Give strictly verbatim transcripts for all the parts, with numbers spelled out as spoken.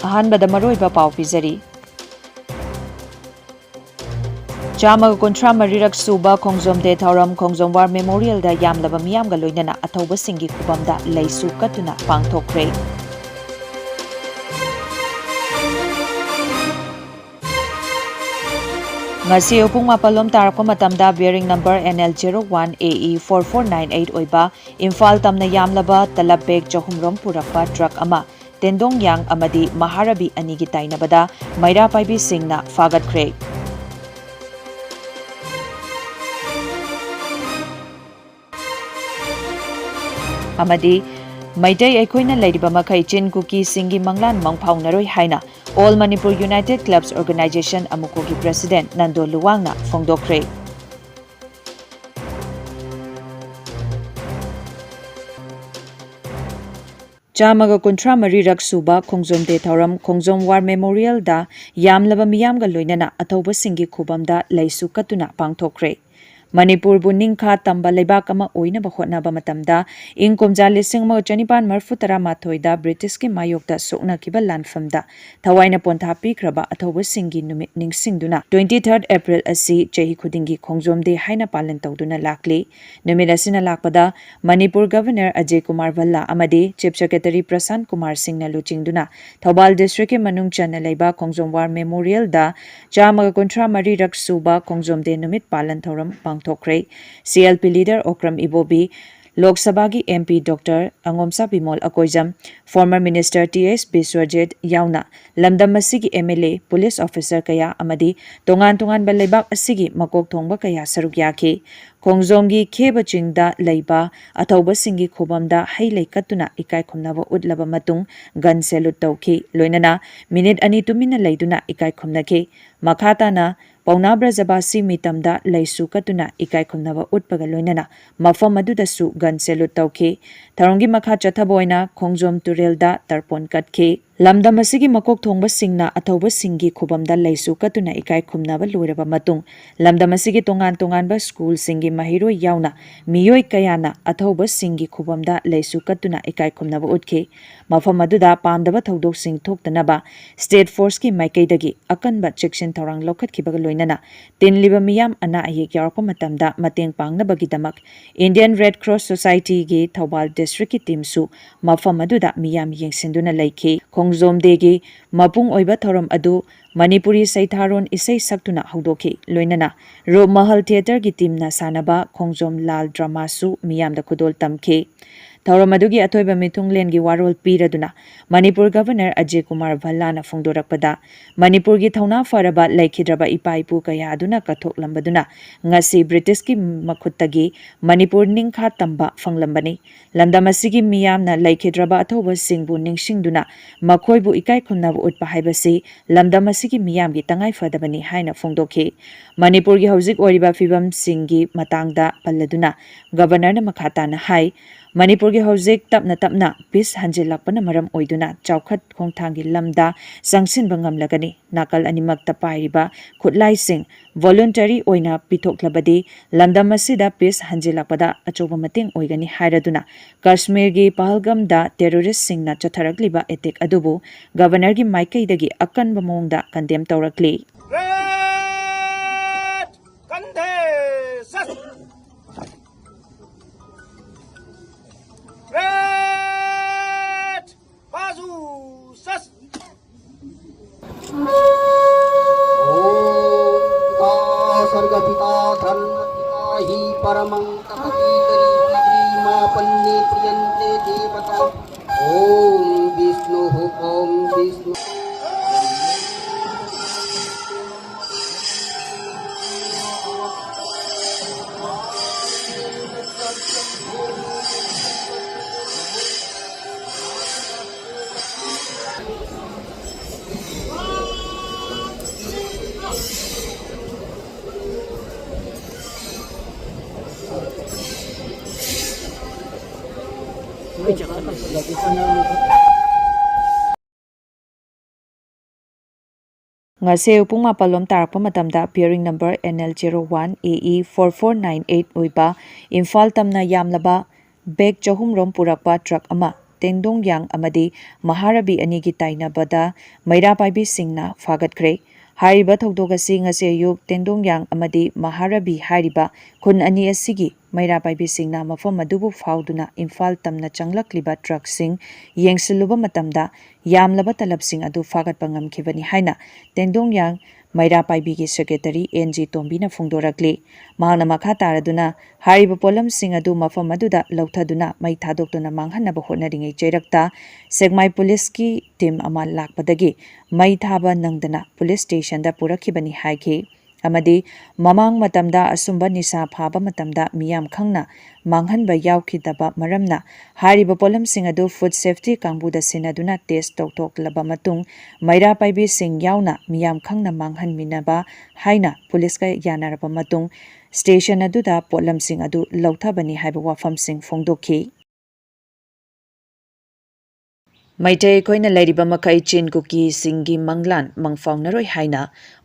ꯑꯍꯥꯟꯕꯗ ꯃꯔꯨꯑꯣꯏꯕ ꯄꯥꯎ ꯄꯤꯖꯔꯤ꯫ ꯆꯥꯝꯃꯒ ꯀꯨꯟꯊ꯭ꯔꯥ ꯃꯔꯤꯔꯛ ꯁꯨꯕ ꯈꯣꯡꯖꯣꯝ ꯗꯦ ꯊꯧꯔꯝ ꯈꯣꯡꯖꯣꯝ ꯋꯥꯔ ꯃꯦꯃꯣꯔꯤꯌꯦꯜꯗ ꯌꯥꯝꯂꯕ ꯃꯤꯌꯥꯝꯒ ꯂꯣꯏꯅꯅ ꯑꯊꯧꯕꯁꯤꯡꯒꯤ ꯈꯨꯕꯝꯗ ꯂꯩꯁꯨ ꯀꯠꯇꯨꯅ ꯄꯥꯡꯊꯣꯛꯈ꯭ꯔꯦ꯫ ꯉꯁꯤ ꯑꯌꯨꯛ ꯄꯨꯡ ꯃꯥꯄꯜ ꯂꯣꯝ ꯇꯥꯔꯛꯄ ꯃꯇꯝꯗ bearing number N L zero one A E four four nine eight ꯑꯣꯏꯕ ꯏꯝꯐꯥꯜ ꯇꯝꯅ ꯌꯥꯝꯂꯕ ꯇꯂꯕ bag ꯆꯍꯨꯝ ꯔꯣꯝ ꯄꯨꯔꯛꯄ truck ꯑꯃ ꯇꯦꯟꯗꯣꯡꯌꯥꯡ ꯑꯃꯗꯤ ꯃꯍꯥꯔꯕꯤ ꯑꯅꯤꯒꯤ ꯇꯥꯏꯅꯕꯗ ꯃꯩꯔꯥ ꯄꯥꯏꯕꯤꯁꯤꯡꯅ ꯐꯥꯒꯠꯈ꯭ꯔꯦ꯫ ꯑꯃꯗꯤ ꯃꯩꯇꯩ ꯑꯩꯈꯣꯏꯅ ꯂꯩꯔꯤꯕ ꯃꯈꯩ ꯆꯤꯟ ꯀꯨꯀꯤꯁꯤꯡꯒꯤ ꯃꯪꯂꯥꯟ ꯃꯪꯐꯥꯎꯅꯔꯣꯏ ꯍꯥꯏꯅ All Manipur United Clubs Organization, ꯑꯃꯨꯀꯣꯒꯤ president Nando ꯂꯨꯋꯥꯡꯅ ꯐꯣꯡꯗꯣꯛꯈ꯭ꯔꯦ꯫ ꯆꯥꯝꯃꯒ ꯀꯨꯟꯊ꯭ꯔꯥ ꯃꯔꯤꯔꯛ ꯁꯨꯕ ꯈꯣꯡꯖꯣꯝ ꯗꯦ ꯊꯧꯔꯝ ꯈꯣꯡꯖꯣꯝ ꯋꯥꯔ ꯃꯦꯃꯣꯔꯤꯌꯦꯜꯗ ꯌꯥꯝꯂꯕ ꯃꯤꯌꯥꯝꯒ ꯂꯣꯏꯅꯅ ꯑꯊꯧꯕꯁꯤꯡꯒꯤ ꯈꯨꯕꯝꯗ ꯂꯩꯁꯨ ꯀꯠꯇꯨꯅ ꯄꯥꯡꯊꯣꯛꯈ꯭ꯔꯦ꯫ ꯃꯅꯤꯄꯨꯔꯕꯨ ꯅꯤꯡꯈꯥ ꯇꯝꯕ ꯂꯩꯕꯥꯛ ꯑꯃ ꯑꯣꯏꯅꯕ ꯍꯣꯠꯅꯕ ꯃꯇꯝꯗ ꯏꯪ ꯀꯨꯝꯖꯥ ꯂꯤꯁꯤꯡ ꯑꯃꯒ ꯆꯅꯤꯄꯥꯟ ꯃꯔꯤꯐꯨ ꯇꯔꯥ ꯃꯥꯊꯣꯏꯗ ꯕ꯭ꯔꯤꯇꯤꯁꯀꯤ ꯃꯥꯌꯣꯛꯇ ꯁꯣꯛꯅꯈꯤꯕ ꯂꯥꯟꯐꯝꯗ ꯊꯋꯥꯏꯅ ꯄꯣꯟꯊꯥ ꯄꯤꯈ꯭ꯔꯕ ꯑꯊꯧꯕꯁꯤꯡꯒꯤ ꯅꯨꯃꯤꯠ ꯅꯤꯡꯁꯤꯡꯗꯨꯅ twenty third April ꯑꯁꯤ ꯆꯍꯤ ꯈꯨꯗꯤꯡꯒꯤ ꯈꯣꯡꯖꯣꯝ ꯗꯦ ꯍꯥꯏꯅ ꯄꯥꯂꯟ ꯇꯧꯗꯨꯅ ꯂꯥꯛꯂꯤ꯫ ꯅꯨꯃꯤꯠ ꯑꯁꯤꯅ ꯂꯥꯛꯄꯗ ꯃꯅꯤꯄꯨꯔ ꯒꯚꯔꯅꯔ ꯑꯖꯌ ꯀꯨꯃꯥꯔ ꯚꯜꯂꯥ ꯑꯃꯗꯤ ꯆꯤꯐ ꯁꯦꯀ꯭ꯔꯦꯇꯔꯤ ꯄ꯭ꯔꯁꯥꯟ ꯀꯨꯃꯥꯔ ꯁꯤꯡꯅ ꯂꯨꯆꯤꯡꯗꯨꯅ ꯊꯧꯕꯥꯜ ꯗꯤꯁꯇ꯭ꯔꯤꯛꯀꯤ ꯃꯅꯨꯡ ꯆꯟꯅ ꯂꯩꯕ ꯈꯣꯡꯖꯣꯝ ꯋꯥꯔ ꯃꯦꯃꯣꯔꯤꯌꯦꯜꯗ ꯆꯥꯝꯃꯒ ꯀꯨꯟꯊ꯭ꯔꯥ ꯃꯔꯤꯔꯛ ꯁꯨꯕ ꯈꯣꯡꯖꯣꯝ ꯗꯦ ꯅꯨꯃꯤꯠ ꯄꯥꯂꯟ ꯊꯧꯔꯝ ꯄꯥꯡꯊꯣꯛꯈ꯭ꯔꯦ꯫ C L P leader Okram ꯏꯕꯣꯕꯤ, ꯂꯣꯛ ꯁꯚꯥꯒꯤ M P Doctor ꯑꯉꯣꯝꯁꯥ Bimol Akoijam, former minister T S Biswajit ꯌꯥꯎꯅ ꯂꯝꯗꯝ ꯑꯁꯤꯒꯤ M L A, police officer ꯀꯌꯥ ꯑꯃꯗꯤ ꯇꯣꯉꯥꯟ ꯇꯣꯉꯥꯟꯕ ꯂꯩꯕꯥꯛ ꯑꯁꯤꯒꯤ ꯃꯀꯣꯛ ꯊꯣꯡꯕ ꯀꯌꯥ ꯁꯔꯨꯛ ꯌꯥꯈꯤ꯫ ꯈꯣꯡꯖꯣꯝꯒꯤ ꯈꯦꯕ ꯆꯤꯡꯗ ꯂꯩꯕ ꯑꯊꯧꯕꯁꯤꯡꯒꯤ ꯈꯨꯕꯝꯗ ꯍꯩ ꯂꯩ ꯀꯠꯇꯨꯅ ꯏꯀꯥꯏ ꯈꯨꯝꯅꯕ ꯎꯠꯂꯕ ꯃꯇꯨꯡ gun salute ꯇꯧꯈꯤ꯫ ꯂꯣꯏꯅꯅ ꯃꯤꯅꯤꯠ ꯑꯅꯤ ꯇꯨꯃꯤꯟꯅ ꯂꯩꯗꯨꯅ ꯏꯀꯥꯏ ꯈꯨꯝꯅꯈꯤ꯫ ꯃꯈꯥ ꯇꯥꯅ ꯄꯥꯎꯅꯥ ꯕ꯭ꯔꯖꯕꯥꯁꯤ ꯃꯤꯇꯝꯗ ꯂꯩꯁꯨ ꯀꯠꯇꯨꯅ ꯏꯀꯥꯏ ꯈꯨꯝꯅꯕ ꯎꯠꯄꯒ ꯂꯣꯏꯅꯅ ꯃꯐꯝ ꯑꯗꯨꯗꯁꯨ gun salute ꯇꯧꯈꯤ꯫ ꯊꯧꯔꯝꯒꯤ ꯃꯈꯥ ꯆꯠꯊꯕ ꯑꯣꯏꯅ ꯈꯣꯡꯖꯣꯝ ꯇꯨꯔꯦꯜꯗ ꯇꯔꯄꯣꯟ ꯀꯠꯈꯤ꯫ ꯂꯝꯗꯝ ꯑꯁꯤꯒꯤ ꯃꯀꯣꯛ ꯊꯣꯡꯕꯁꯤꯡꯅ ꯑꯊꯧꯕꯁꯤꯡꯒꯤ ꯈꯨꯕꯝꯗ ꯂꯩꯁꯨ ꯀꯠꯇꯨꯅ ꯏꯀꯥꯏ ꯈꯨꯝꯅꯕ ꯂꯣꯏꯔꯕ ꯃꯇꯨꯡ, ꯂꯝꯗꯝ ꯑꯁꯤꯒꯤ ꯇꯣꯉꯥꯟ ꯇꯣꯉꯥꯟꯕ ꯁ꯭ꯀꯨꯜꯁꯤꯡꯒꯤ ꯃꯍꯩꯔꯣꯏ ꯌꯥꯎꯅ ꯃꯤꯑꯣꯏ ꯀꯌꯥꯅ ꯑꯊꯧꯕꯁꯤꯡꯒꯤ ꯈꯨꯕꯝꯗ ꯂꯩꯁꯨ ꯀꯠꯇꯨꯅ ꯏꯀꯥꯏ ꯈꯨꯝꯅꯕ ꯎꯠꯈꯤ꯫ ꯃꯐꯝ ꯑꯗꯨꯗ ꯄꯥꯝꯗꯕ ꯊꯧꯗꯣꯛꯁꯤꯡ ꯊꯣꯛꯇꯅꯕ State Forceꯀꯤ ꯃꯥꯏꯀꯩꯗꯒꯤ ꯑꯀꯟꯕ ꯆꯦꯛꯁꯤꯟ ꯊꯧꯔꯥꯡ ꯂꯧꯈꯠꯈꯤꯕꯒ ꯂꯣꯏꯅꯅ ꯇꯤꯟꯂꯤꯕ ꯃꯤꯌꯥꯝ ꯑꯅꯥ ꯑꯌꯦꯛ ꯌꯥꯎꯔꯛꯄ ꯃꯇꯝꯗ ꯃꯇꯦꯡ ꯄꯥꯡꯅꯕꯒꯤꯗꯃꯛ Indian Red Cross Societyꯒꯤ ꯊꯧꯕꯥꯜ districtꯀꯤ teamꯁꯨ ꯃꯐꯝ ꯑꯗꯨꯗ ꯃꯤꯌꯥꯝ ꯌꯦꯡꯁꯤꯟꯗꯨꯅ ꯂꯩꯈꯤ꯫ ꯈꯣꯡꯖꯣꯝ Dayꯒꯤ ꯃꯄꯨꯡ ꯑꯣꯏꯕ ꯊꯧꯔꯝ ꯑꯗꯨ ꯃꯅꯤꯄꯨꯔꯤ ꯁꯩꯊꯥꯔꯣꯟ ꯏꯁꯩ ꯁꯛꯇꯨꯅ ꯍꯧꯗꯣꯛꯈꯤ꯫ ꯂꯣꯏꯅꯅ ꯔꯨꯞꯃꯍꯜ Theatreꯒꯤ teamꯅ ꯁꯥꯟꯅꯕ ꯈꯣꯡꯖꯣꯝ ꯂꯥꯜ dramaꯁꯨ ꯃꯤꯌꯥꯝꯗ ꯈꯨꯗꯣꯜ ꯇꯝꯈꯤ꯫ ꯊꯧꯔꯝ ꯑꯗꯨꯒꯤ ꯑꯊꯣꯏꯕ ꯃꯤꯊꯨꯡꯂꯦꯟꯒꯤ ꯋꯥꯔꯣꯜ ꯄꯤꯔꯗꯨꯅ ꯃꯅꯤꯄꯨꯔ Governor ꯑꯖꯌ ꯀꯨꯃꯥꯔ ꯚꯜꯂꯥꯅ ꯐꯣꯡꯗꯣꯔꯛꯄꯗ, ꯃꯅꯤꯄꯨꯔꯒꯤ ꯊꯧꯅꯥ ꯐꯔꯕ ꯂꯩꯈꯤꯗ꯭ꯔꯕ ꯏꯄꯥ ꯏꯄꯨ ꯀꯌꯥ ꯑꯗꯨꯅ ꯀꯠꯊꯣꯛꯂꯝꯕꯗꯨꯅ ꯉꯁꯤ Britishꯀꯤ ꯃꯈꯨꯠꯇꯒꯤ ꯃꯅꯤꯄꯨꯔ ꯅꯤꯡꯈꯥ ꯇꯝꯕ ꯐꯪꯂꯝꯕꯅꯤ꯫ ꯂꯝꯗꯝ ꯑꯁꯤꯒꯤ ꯃꯤꯌꯥꯝꯅ ꯂꯩꯈꯤꯗ꯭ꯔꯕ ꯑꯊꯧꯕꯁꯤꯡꯕꯨ ꯅꯤꯡꯁꯤꯡꯗꯨꯅ ꯃꯈꯣꯏꯕꯨ ꯏꯀꯥꯏ ꯈꯨꯝꯅꯕ ꯎꯠꯄ ꯍꯥꯏꯕꯁꯤ ꯂꯝꯗꯝ ꯑꯁꯤꯒꯤ ꯃꯤꯌꯥꯝꯒꯤ ꯇꯉꯥꯏ ꯐꯗꯕꯅꯤ ꯍꯥꯏꯅ ꯐꯣꯡꯗꯣꯛꯈꯤ꯫ ꯃꯅꯤꯄꯨꯔꯒꯤ ꯍꯧꯖꯤꯛ ꯑꯣꯏꯔꯤꯕ ꯐꯤꯕꯝꯁꯤꯡꯒꯤ ꯃꯇꯥꯡꯗ ꯄꯜꯂꯗꯨꯅ Governorꯅ ꯃꯈꯥ ꯇꯥꯅ ꯍꯥꯏ, ꯃꯅꯤꯄꯨꯔꯒꯤ ꯍꯧꯖꯤꯛ ꯇꯞꯅ ꯇꯞꯅ peace ꯍꯟꯖꯤꯜꯂꯛꯄꯅ ꯃꯔꯝ ꯑꯣꯏꯗꯨꯅ ꯆꯥꯎꯈꯠ ꯈꯣꯡꯊꯥꯡꯒꯤ ꯂꯝꯗ ꯆꯪꯁꯤꯟꯕ ꯉꯝꯂꯒꯅꯤ꯫ ꯅꯥꯀꯜ ꯑꯅꯤꯃꯛꯇ ꯄꯥꯏꯔꯤꯕ ꯈꯨꯠꯂꯥꯏꯁꯤꯡ voluntary ꯑꯣꯏꯅ ꯄꯤꯊꯣꯛꯂꯕꯗꯤ ꯂꯝꯗꯝ ꯑꯁꯤꯗ peace ꯍꯟꯖꯤꯜꯂꯛꯄꯗ ꯑꯆꯧꯕ ꯃꯇꯦꯡ ꯑꯣꯏꯒꯅꯤ ꯍꯥꯏꯔꯗꯨꯅ ꯀꯥꯁꯃꯤꯔꯒꯤ ꯄꯍꯜꯒꯝꯗ terroristꯁꯤꯡꯅ ꯆꯠꯊꯔꯛꯂꯤꯕ attack ꯑꯗꯨꯕꯨ Governorꯒꯤ ꯃꯥꯏꯀꯩꯗꯒꯤ ꯑꯀꯟꯕ ꯃꯑꯣꯡꯗ condemn ꯇꯧꯔꯛꯂꯤ꯫ Red कंधे सस। Red बाजू सस। ॐ पिता स्वर्गपिता धर्मपिता हि परमं तपति करिहि श्रीमापन्ने प्रियन्ते देवता। ॐ विष्णुः ॐ विष्णु। ꯉꯁꯤ ꯑꯌꯨꯛ ꯄꯨꯡ ꯃꯥꯄꯜ ꯂꯣꯝ ꯇꯥꯔꯛꯄ ꯃꯇꯝꯗ bearing number N L zero one A E four four nine eight ꯑꯣꯏꯕ ꯏꯝꯐꯥꯜ ꯇꯝꯅ ꯌꯥꯝꯂꯕ bag ꯆꯍꯨꯝ ꯔꯣꯝ ꯄꯨꯔꯛꯄ truck ꯑꯃ ꯇꯦꯡꯗꯣꯡꯌꯥꯡ ꯑꯃꯗꯤ ꯃꯍꯥꯔꯕꯤ ꯑꯅꯤꯒꯤ ꯇꯥꯏꯅꯕꯗ ꯃꯩꯔꯥ ꯄꯥꯏꯕꯤꯁꯤꯡꯅ ꯐꯥꯒꯠꯈ꯭ꯔꯦ꯫ ꯍꯥꯏꯔꯤꯕ ꯊꯧꯗꯣꯛ ꯑꯁꯤ ꯉꯁꯤ ꯑꯌꯨꯛ ꯇꯦꯡꯗꯣꯡꯌꯥꯡ ꯑꯃꯗꯤ ꯃꯍꯥꯔꯕꯤ ꯍꯥꯏꯔꯤꯕ ꯈꯨꯟ ꯑꯅꯤ ꯑꯁꯤꯒꯤ ꯃꯩꯔꯥ ꯄꯥꯏꯕꯤꯁꯤꯡꯅ ꯃꯐꯝ ꯑꯗꯨꯕꯨ ꯐꯥꯎꯗꯨꯅ ꯏꯝꯐꯥꯜ ꯇꯝꯅ ꯆꯪꯂꯛꯂꯤꯕ truckꯁꯤꯡ ꯌꯦꯡꯁꯤꯜꯂꯨꯕ ꯃꯇꯝꯗ ꯌꯥꯝꯂꯕ ꯇꯂꯕꯁꯤꯡ ꯑꯗꯨ ꯐꯥꯒꯠꯄ ꯉꯝꯈꯤꯕꯅꯤ ꯍꯥꯏꯅ ꯇꯦꯡꯗꯣꯡꯌꯥꯡ ꯃꯩꯔꯥ ꯄꯥꯏꯕꯤꯒꯤ secretary N G ꯇꯣꯝꯕꯤꯅ ꯐꯣꯡꯗꯣꯔꯛꯂꯤ꯫ ꯃꯍꯥꯛꯅ ꯃꯈꯥ ꯇꯥꯔꯗꯨꯅ ꯍꯥꯏꯔꯤꯕ ꯄꯣꯠꯂꯝꯁꯤꯡ ꯑꯗꯨ ꯃꯐꯝ ꯑꯗꯨꯗ ꯂꯧꯊꯗꯨꯅ ꯃꯩ ꯊꯥꯗꯣꯛꯇꯨꯅ ꯃꯥꯡꯍꯟꯅꯕ ꯍꯣꯠꯅꯔꯤꯉꯩ ꯆꯩꯔꯛꯇ ꯁꯦꯛꯃꯥꯏ ꯄꯨꯂꯤꯁꯀꯤ team ꯑꯃ ꯂꯥꯛꯄꯗꯒꯤ ꯃꯩ ꯊꯥꯕ ꯅꯪꯗꯅ ꯄꯨꯂꯤꯁ stationꯗ ꯄꯨꯔꯛꯈꯤꯕꯅꯤ ꯍꯥꯏꯈꯤ꯫ ꯑꯃꯗꯤ ꯃꯃꯥꯡ ꯃꯇꯝꯗ ꯑꯁꯨꯝꯕ ꯅꯤꯁꯥ ꯐꯥꯕ ꯃꯇꯝꯗ ꯃꯤꯌꯥꯝ ꯈꯪꯅ ꯃꯥꯡꯍꯟꯕ ꯌꯥꯎꯈꯤꯗꯕ ꯃꯔꯝꯅ ꯍꯥꯏꯔꯤꯕ ꯄꯣꯠꯂꯝꯁꯤꯡ ꯑꯗꯨ food safety ꯀꯥꯡꯕꯨꯗ ꯁꯤꯟꯅꯗꯨꯅ test ꯇꯧꯊꯣꯛꯂꯕ ꯃꯇꯨꯡ ꯃꯩꯔꯥ ꯄꯥꯏꯕꯤꯁꯤꯡ ꯌꯥꯎꯅ ꯃꯤꯌꯥꯝ ꯈꯪꯅ ꯃꯥꯡꯍꯟꯃꯤꯟꯅꯕ ꯍꯥꯏꯅ ꯄꯨꯂꯤꯁꯀ ꯌꯥꯅꯔꯕ ꯃꯇꯨꯡ station ꯑꯗꯨꯗ ꯄꯣꯠꯂꯝꯁꯤꯡ ꯑꯗꯨ ꯂꯧꯊꯕꯅꯤ ꯍꯥꯏꯕ ꯋꯥꯐꯝꯁꯤꯡ ꯐꯣꯡꯗꯣꯛꯈꯤ꯫ ꯃꯩꯇꯩ ꯑꯩꯈꯣꯏꯅ ꯂꯩꯔꯤꯕ ꯃꯈꯩ ꯆꯤꯟ ꯀꯨꯀꯤꯁꯤꯡꯒꯤ ꯃꯪꯂꯥꯟ ꯃꯪꯐꯥꯎꯅꯔꯣꯏ ꯍꯥꯏꯅ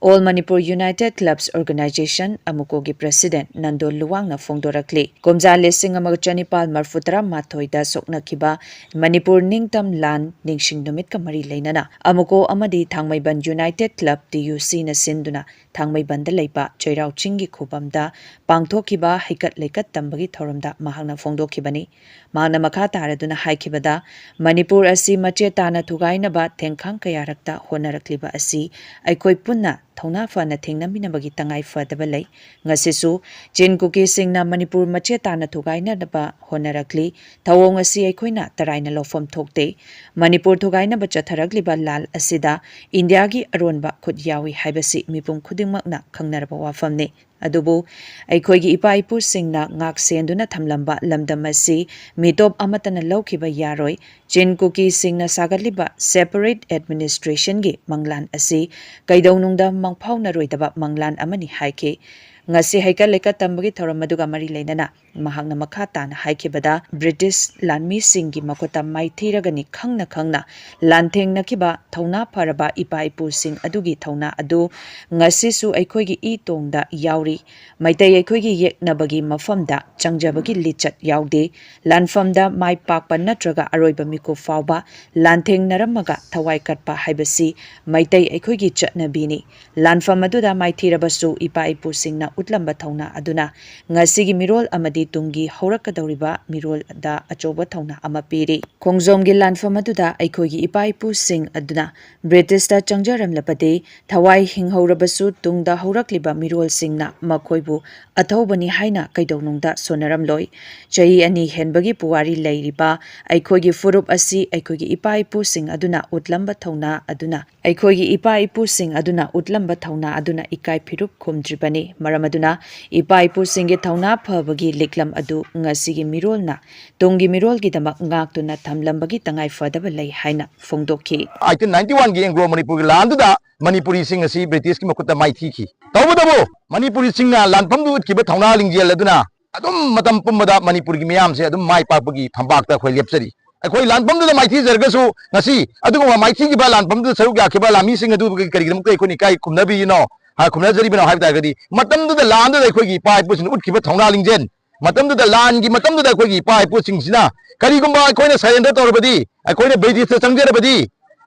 All Manipur United Clubs Organization, ꯑꯃꯨꯀꯣꯒꯤ president Nando ꯂꯨꯋꯥꯡꯅ ꯐꯣꯡꯗꯣꯔꯛꯂꯤ꯫ ꯀꯨꯝꯖꯥ ꯂꯤꯁꯤꯡ ꯑꯃꯒ ꯆꯅꯤꯄꯥꯜ ꯃꯔꯤꯐꯨ ꯇꯔꯥ ꯃꯥꯊꯣꯏꯗ ꯁꯣꯛꯅꯈꯤꯕ ꯃꯅꯤꯄꯨꯔ ꯅꯤꯡꯇꯝ ꯂꯥꯟ ꯅꯤꯡꯁꯤꯡ ꯅꯨꯃꯤꯠꯀ ꯃꯔꯤ ꯂꯩꯅꯅ ꯑꯃꯨꯀꯣ ꯑꯃꯗꯤ ꯊꯥꯡꯃꯩꯕꯟ United Club, T U C ꯅ ꯁꯤꯟꯗꯨꯅ ꯊꯥꯡꯃꯩꯕꯟꯗ ꯂꯩꯕ ꯆꯩꯔꯥꯎ ꯆꯤꯡꯒꯤ ꯈꯨꯕꯝꯗ ꯄꯥꯡꯊꯣꯛꯈꯤꯕ ꯍꯩꯀꯠ ꯂꯩꯀꯠ ꯇꯝꯕꯒꯤ ꯊꯧꯔꯝꯗ ꯃꯍꯥꯛꯅ ꯐꯣꯡꯗꯣꯛꯈꯤꯕꯅꯤ꯫ ꯃꯍꯥꯛꯅ ꯃꯈꯥ ꯇꯥꯔꯗꯨꯅ ꯍꯥꯏꯈꯤꯕꯗ, ꯃꯅꯤꯄꯨꯔ ꯑꯁꯤ ꯃꯆꯦꯠ ꯇꯥꯅ ꯊꯨꯒꯥꯏꯅꯕ ꯊꯦꯡꯈꯥꯡ ꯀꯌꯥꯔꯛꯇ ꯍꯣꯠꯅꯔꯛꯂꯤꯕ ꯑꯁꯤ ꯑꯩꯈꯣꯏ ꯄꯨꯟꯅ ꯊꯧꯅꯥ ꯐꯅ ꯊꯦꯡꯅꯃꯤꯟꯅꯕꯒꯤ ꯇꯉꯥꯏ ꯐꯗꯕ ꯂꯩ꯫ ꯉꯁꯤꯁꯨ ꯆꯤꯟ ꯀꯨꯀꯤꯁꯤꯡꯅ ꯃꯅꯤꯄꯨꯔ ꯃꯆꯦꯠ ꯇꯥꯅ ꯊꯨꯒꯥꯏꯅꯅꯕ ꯍꯣꯠꯅꯔꯛꯂꯤ꯫ ꯊꯧꯑꯣꯡ ꯑꯁꯤ ꯑꯩꯈꯣꯏꯅ ꯇꯔꯥꯏꯅ ꯂꯧꯐꯝ ꯊꯣꯛꯇꯦ꯫ ꯃꯅꯤꯄꯨꯔ ꯊꯨꯒꯥꯏꯅꯕ ꯆꯠꯊꯔꯛꯂꯤꯕ ꯂꯥꯜ ꯑꯁꯤꯗ ꯏꯟꯗꯤꯌꯥꯒꯤ ꯑꯔꯣꯟꯕ ꯈꯨꯠ ꯌꯥꯎꯏ ꯍꯥꯏꯕꯁꯤ ꯃꯤꯄꯨꯝ ꯈꯨꯗꯤꯡꯃꯛꯅ ꯈꯪꯅꯔꯕ ꯋꯥꯐꯝꯅꯤ꯫ ꯑꯗꯨꯕꯨ ꯑꯩꯈꯣꯏꯒꯤ ꯏꯄꯥ ꯏꯄꯨꯁꯤꯡꯅ ꯉꯥꯛ ꯁꯦꯟꯗꯨꯅ ꯊꯝꯂꯝꯕ ꯂꯝꯗꯝ ꯑꯁꯤ ꯃꯤꯇꯣꯞ ꯑꯃꯠꯇꯅ ꯂꯧꯈꯤꯕ ꯌꯥꯔꯣꯏ꯫ ꯆꯤꯟ ꯀꯨꯀꯤꯁꯤꯡꯅ ꯁꯥꯒꯠꯂꯤꯕ separate administrationꯒꯤ ꯃꯪꯂꯥꯟ ꯑꯁꯤ ꯀꯩꯗꯧꯅꯨꯡꯗ ꯃꯪꯐꯥꯎꯅꯔꯣꯏꯗꯕ ꯃꯪꯂꯥꯟ ꯑꯃꯅꯤ ꯍꯥꯏꯈꯤ꯫ ꯉꯁꯤ ꯍꯩꯀꯠ ꯂꯩꯀꯠ ꯇꯝꯕꯒꯤ ꯊꯧꯔꯝ ꯑꯗꯨꯒ ꯃꯔꯤ ꯂꯩꯅꯅ ꯃꯍꯥꯛꯅ ꯃꯈꯥ ꯇꯥꯅ ꯍꯥꯏꯈꯤꯕꯗ, ꯕ꯭ꯔꯤꯇꯤꯁ ꯂꯥꯟꯃꯤꯁꯤꯡꯒꯤ ꯃꯈꯨꯠꯇ ꯃꯥꯏꯊꯤꯔꯒꯅꯤ ꯈꯪꯅ ꯈꯪꯅ ꯂꯥꯟꯊꯦꯡꯅꯈꯤꯕ ꯊꯧꯅꯥ ꯐꯔꯕ ꯏꯄꯥ ꯏꯄꯨꯁꯤꯡ ꯑꯗꯨꯒꯤ ꯊꯧꯅꯥ ꯑꯗꯨ ꯉꯁꯤꯁꯨ ꯑꯩꯈꯣꯏꯒꯤ ꯏ ꯇꯣꯡꯗ ꯌꯥꯎꯔꯤ꯫ ꯃꯩꯇꯩ ꯑꯩꯈꯣꯏꯒꯤ ꯌꯦꯛꯅꯕꯒꯤ ꯃꯐꯝꯗ ꯆꯪꯖꯕꯒꯤ ꯂꯤꯆꯠ ꯌꯥꯎꯗꯦ꯫ ꯂꯥꯟꯐꯝꯗ ꯃꯥꯏ ꯄꯥꯛꯄ ꯅꯠꯇ꯭ꯔꯒ ꯑꯔꯣꯏꯕ ꯃꯤꯀꯨꯞ ꯐꯥꯎꯕ ꯂꯥꯟꯊꯦꯡꯅꯔꯝꯃꯒ ꯊꯋꯥꯏ ꯀꯠꯄ ꯍꯥꯏꯕꯁꯤ ꯃꯩꯇꯩ ꯑꯩꯈꯣꯏꯒꯤ ꯆꯠꯅꯕꯤꯅꯤ꯫ ꯂꯥꯟꯐꯝ ꯑꯗꯨꯗ ꯃꯥꯏꯊꯤꯔꯕꯁꯨ ꯏꯄꯥ ꯏꯄꯨꯁꯤꯡꯅ ꯎꯠꯂꯝꯕ ꯊꯧꯅꯥ ꯑꯗꯨꯅ ꯉꯁꯤꯒꯤ ꯃꯤꯔꯣꯜ ꯑꯃꯗꯤ ꯇꯨꯡꯒꯤ ꯍꯧꯔꯛꯀꯗꯧꯔꯤꯕ ꯃꯤꯔꯣꯜꯗ ꯑꯆꯧꯕ ꯊꯧꯅꯥ ꯑꯃ ꯄꯤꯔꯤ꯫ ꯈꯣꯡꯖꯣꯝꯒꯤ ꯂꯥꯟꯐꯝ ꯑꯗꯨꯗ ꯑꯩꯈꯣꯏꯒꯤ ꯏꯄꯥ ꯏꯄꯨꯁꯤꯡ ꯑꯗꯨꯅ ꯕ꯭ꯔꯤꯇꯤꯁꯇ ꯆꯪꯖꯔꯝꯂꯕꯗꯤ, ꯊꯋꯥꯏ ꯍꯤꯡꯍꯧꯔꯕꯁꯨ ꯇꯨꯡꯗ ꯍꯧꯔꯛꯂꯤꯕ ꯃꯤꯔꯣꯜꯁꯤꯡꯅ ꯃꯈꯣꯏꯕꯨ ꯑꯊꯧꯕꯅꯤ ꯍꯥꯏꯅ ꯀꯩꯗꯧꯅꯨꯡꯗ ꯁꯣꯟꯅꯔꯝꯂꯣꯏ꯫ ꯆꯍꯤ ꯑꯅꯤ ꯍꯦꯟꯕꯒꯤ ꯄꯨꯋꯥꯔꯤ ꯂꯩꯔꯤꯕ ꯑꯩꯈꯣꯏꯒꯤ ꯐꯨꯔꯨꯞ ꯑꯁꯤ ꯑꯩꯈꯣꯏꯒꯤ ꯏꯄꯥ ꯏꯄꯨꯁꯤꯡ ꯑꯗꯨꯅ ꯎꯠꯂꯝꯕ ꯊꯧꯅꯥ ꯑꯗꯨꯅ, ꯑꯩꯈꯣꯏꯒꯤ ꯏꯄꯥ ꯏꯄꯨꯁꯤꯡ ꯑꯗꯨꯅ ꯎꯠꯂꯝꯕ ꯊꯧꯅꯥ ꯑꯗꯨꯅ ꯏꯀꯥꯏ ꯐꯤꯔꯨꯞ ꯈꯨꯝꯗ꯭ꯔꯤꯕꯅꯤ꯫ ꯃꯔꯝ ꯑꯗꯨꯅ ꯏꯄꯥ ꯏꯄꯨꯁꯤꯡꯒꯤ ꯊꯧꯅꯥ ꯐꯕꯒꯤ ꯂꯤꯛꯂꯝ ꯑꯗꯨ ꯉꯁꯤꯒꯤ ꯃꯤꯔꯣꯜꯅ ꯇꯨꯡꯒꯤ ꯃꯤꯔꯣꯜꯒꯤꯗꯃꯛ ꯉꯥꯛꯇꯨꯅ ꯊꯝꯂꯝꯕꯒꯤ ꯇꯉꯥꯏ ꯐꯗꯕ ꯂꯩ ꯍꯥꯏꯅ ꯐꯣꯡꯗꯣꯛꯈꯤ꯫ ꯑꯩꯠꯇꯤꯟ ꯅꯥꯏꯟꯇꯤ ꯋꯥꯟꯒꯤ ꯑꯦꯡꯒ꯭ꯂꯣ ꯃꯅꯤꯄꯨꯔꯒꯤ ꯂꯥꯟꯗꯨꯗ ꯃꯅꯤꯄꯨꯔꯤꯁꯤꯡ ꯑꯁꯤ ꯕ꯭ꯔꯤꯇꯤꯁꯀꯤ ꯃꯈꯨꯠꯇ ꯃꯥꯏꯊꯤꯈꯤ꯫ ꯇꯧꯕꯇꯕꯨ ꯃꯅꯤꯄꯨꯔꯤꯁꯤꯡꯅ ꯂꯥꯟꯐꯝꯗꯨ ꯎꯠꯈꯤꯕ ꯊꯧꯅꯥ ꯂꯤꯡꯖꯦꯜ ꯑꯗꯨꯅ ꯑꯗꯨꯝ ꯃꯇꯝ ꯄꯨꯝꯕꯗ ꯃꯅꯤꯄꯨꯔꯒꯤ ꯃꯤꯌꯥꯝꯁꯦ ꯑꯗꯨꯝ ꯃꯥꯏ ꯄꯥꯛꯄꯒꯤ ꯐꯝꯄꯥꯛꯇ ꯑꯩꯈꯣꯏ ꯂꯦꯞꯆꯔꯤ꯫ ꯑꯩꯈꯣꯏ ꯂꯥꯟꯐꯝꯗꯨꯗ ꯃꯥꯏꯊꯤꯖꯔꯒꯁꯨ ꯉꯁꯤ ꯑꯗꯨꯒꯨꯝꯕ ꯃꯥꯏꯊꯤꯈꯤꯕ ꯂꯥꯟꯐꯝꯗꯨꯗ ꯁꯔꯨꯛ ꯌꯥꯈꯤꯕ ꯂꯥꯟꯃꯤꯁꯤꯡ ꯑꯗꯨ ꯀꯔꯤꯒꯤꯗꯃꯛꯇ ꯑꯩꯈꯣꯏꯅ ꯏꯀꯥꯏ ꯈꯨꯝꯅꯕꯤꯔꯤꯅꯣ, ꯍꯥ, ꯈꯨꯝꯅꯖꯔꯤꯕꯅꯣ ꯍꯥꯏꯕ ꯇꯥꯔꯒꯗꯤ, ꯃꯇꯝꯗꯨꯗ ꯂꯥꯟꯗꯨꯗ ꯑꯩꯈꯣꯏꯒꯤ ꯏꯄꯥ ꯏꯄꯨꯁꯤꯡꯅ ꯎꯠꯈꯤꯕ ꯊꯧꯅꯥ ꯂꯤꯡꯖꯦꯜ, ꯃꯇꯝꯗꯨꯗ ꯂꯥꯟꯒꯤ ꯃꯇꯝꯗꯨꯗ ꯑꯩꯈꯣꯏꯒꯤ ꯏꯄꯥ ꯏꯄꯨꯁꯤꯡꯁꯤꯅ ꯀꯔꯤꯒꯨꯝꯕ ꯑꯩꯈꯣꯏꯅ surrender ꯇꯧꯔꯕꯗꯤ, ꯑꯩꯈꯣꯏꯅ ꯕ꯭ꯔꯤꯇꯤꯁꯇ ꯆꯪꯖꯔꯕꯗꯤ,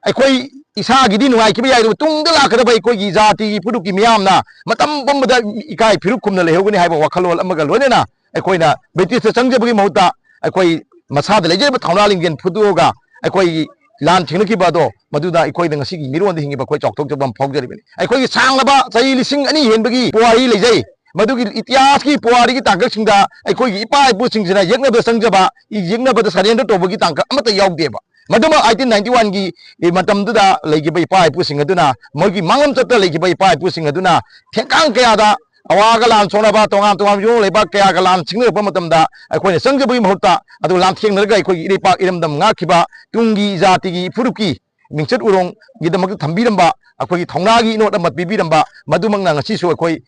ꯑꯩꯈꯣꯏ ꯏꯁꯥꯒꯤꯗꯤ ꯅꯨꯡꯉꯥꯏꯈꯤꯕ ꯌꯥꯏ, ꯑꯗꯨꯕꯨ ꯇꯨꯡꯗ ꯂꯥꯛꯀꯗꯕ ꯑꯩꯈꯣꯏꯒꯤ ꯖꯥꯇꯤꯒꯤ ꯐꯨꯔꯨꯞꯀꯤ ꯃꯤꯌꯥꯝꯅ ꯃꯇꯝ ꯄꯨꯝꯕꯗ ꯏꯀꯥꯏ ꯐꯤꯔꯨꯛ ꯈꯨꯝꯅ ꯂꯩꯍꯧꯒꯅꯤ ꯍꯥꯏꯕ ꯋꯥꯈꯜꯂꯣꯟ ꯑꯃꯒ ꯂꯣꯏꯅꯅ ꯑꯩꯈꯣꯏꯅ ꯕ꯭ꯔꯤꯇꯤꯁꯇ ꯆꯪꯖꯕꯒꯤ ꯃꯍꯨꯠꯇ ꯑꯩꯈꯣꯏ ꯃꯁꯥꯗ ꯂꯩꯖꯔꯤꯕ ꯊꯧꯅꯥ ꯂꯤꯡꯖꯦꯜ ꯐꯨꯗꯣꯛꯑꯒ ꯑꯩꯈꯣꯏꯒꯤ ꯂꯥꯟ ꯊꯦꯡꯅꯈꯤꯕ ꯑꯗꯣ, ꯃꯗꯨꯗ ꯑꯩꯈꯣꯏꯗ ꯉꯁꯤꯒꯤ ꯃꯤꯔꯣꯟꯗ ꯍꯤꯡꯉꯤꯕ ꯑꯩꯈꯣꯏ ꯆꯥꯎꯊꯣꯛꯆꯕ ꯑꯃ ꯐꯥꯎꯖꯔꯤꯕꯅꯤ꯫ ꯑꯩꯈꯣꯏꯒꯤ ꯁꯥꯡꯂꯕ ꯆꯍꯤ ꯂꯤꯁꯤꯡ ꯑꯅꯤ ꯍꯦꯟꯕꯒꯤ ꯄꯨꯋꯥꯔꯤ ꯂꯩꯖꯩ꯫ ꯃꯗꯨꯒꯤ ꯏꯇꯤꯍꯥꯁꯀꯤ ꯄꯨꯋꯥꯔꯤꯒꯤ ꯇꯥꯡꯀꯛꯁꯤꯡꯗ ꯑꯩꯈꯣꯏꯒꯤ ꯏꯄꯥ ꯏꯄꯨꯁꯤꯡꯁꯤꯅ ꯌꯦꯛꯅꯕꯗ ꯆꯪꯖꯕ, ꯌꯦꯛꯅꯕꯗ surrender ꯇꯧꯕꯒꯤ ꯇꯥꯡꯀꯛ ꯑꯃꯠꯇ ꯌꯥꯎꯗꯦꯕ꯫ ꯃꯗꯨꯃꯛ ꯑꯩꯠꯇꯤꯟ ꯅꯥꯏꯟꯇꯤ ꯋꯥꯟꯒꯤ ꯃꯇꯝꯗꯨꯗ ꯂꯩꯈꯤꯕ ꯏꯄꯥ ꯏꯄꯨꯁꯤꯡ ꯑꯗꯨꯅ, ꯃꯣꯏꯒꯤ ꯃꯥꯡꯂꯝ ꯆꯠꯇ ꯂꯩꯈꯤꯕ ꯏꯄꯥ ꯏꯄꯨꯁꯤꯡ ꯑꯗꯨꯅ ꯊꯦꯡꯀꯥꯡ ꯀꯌꯥꯗ ꯑꯋꯥꯒ ꯂꯥꯟ ꯁꯣꯛꯅꯕ, ꯇꯣꯉꯥꯟ ꯇꯣꯉꯥꯟꯕ ꯌꯨꯝꯂꯣꯟ ꯂꯩꯕꯥꯛ ꯀꯌꯥꯒ ꯂꯥꯟ ꯁꯤꯡꯅꯔꯛꯄ ꯃꯇꯝꯗ ꯑꯩꯈꯣꯏꯅ ꯆꯪꯖꯕꯒꯤ ꯃꯍꯨꯠꯇ, ꯑꯗꯨ ꯂꯥꯟꯊꯦꯡꯅꯔꯒ ꯑꯩꯈꯣꯏꯒꯤ ꯏꯔꯩꯄꯥꯛ ꯏꯔꯝꯗꯝ ꯉꯥꯛꯈꯤꯕ ꯇꯨꯡꯒꯤ ꯖꯥꯇꯤꯒꯤ ꯐꯨꯔꯨꯞꯀꯤ ꯃꯤꯡꯆꯠ ꯎꯔꯣꯡꯒꯤꯗꯃꯛꯇ ꯊꯝꯕꯤꯔꯝꯕ, ꯑꯩꯈꯣꯏꯒꯤ ꯊꯧꯅꯥꯒꯤ ꯏꯅꯣꯠ ꯑꯃ ꯄꯤꯕꯤꯔꯝꯕ, ꯃꯗꯨꯃꯛꯅ ꯉꯁꯤꯁꯨ ꯑꯩꯈꯣꯏ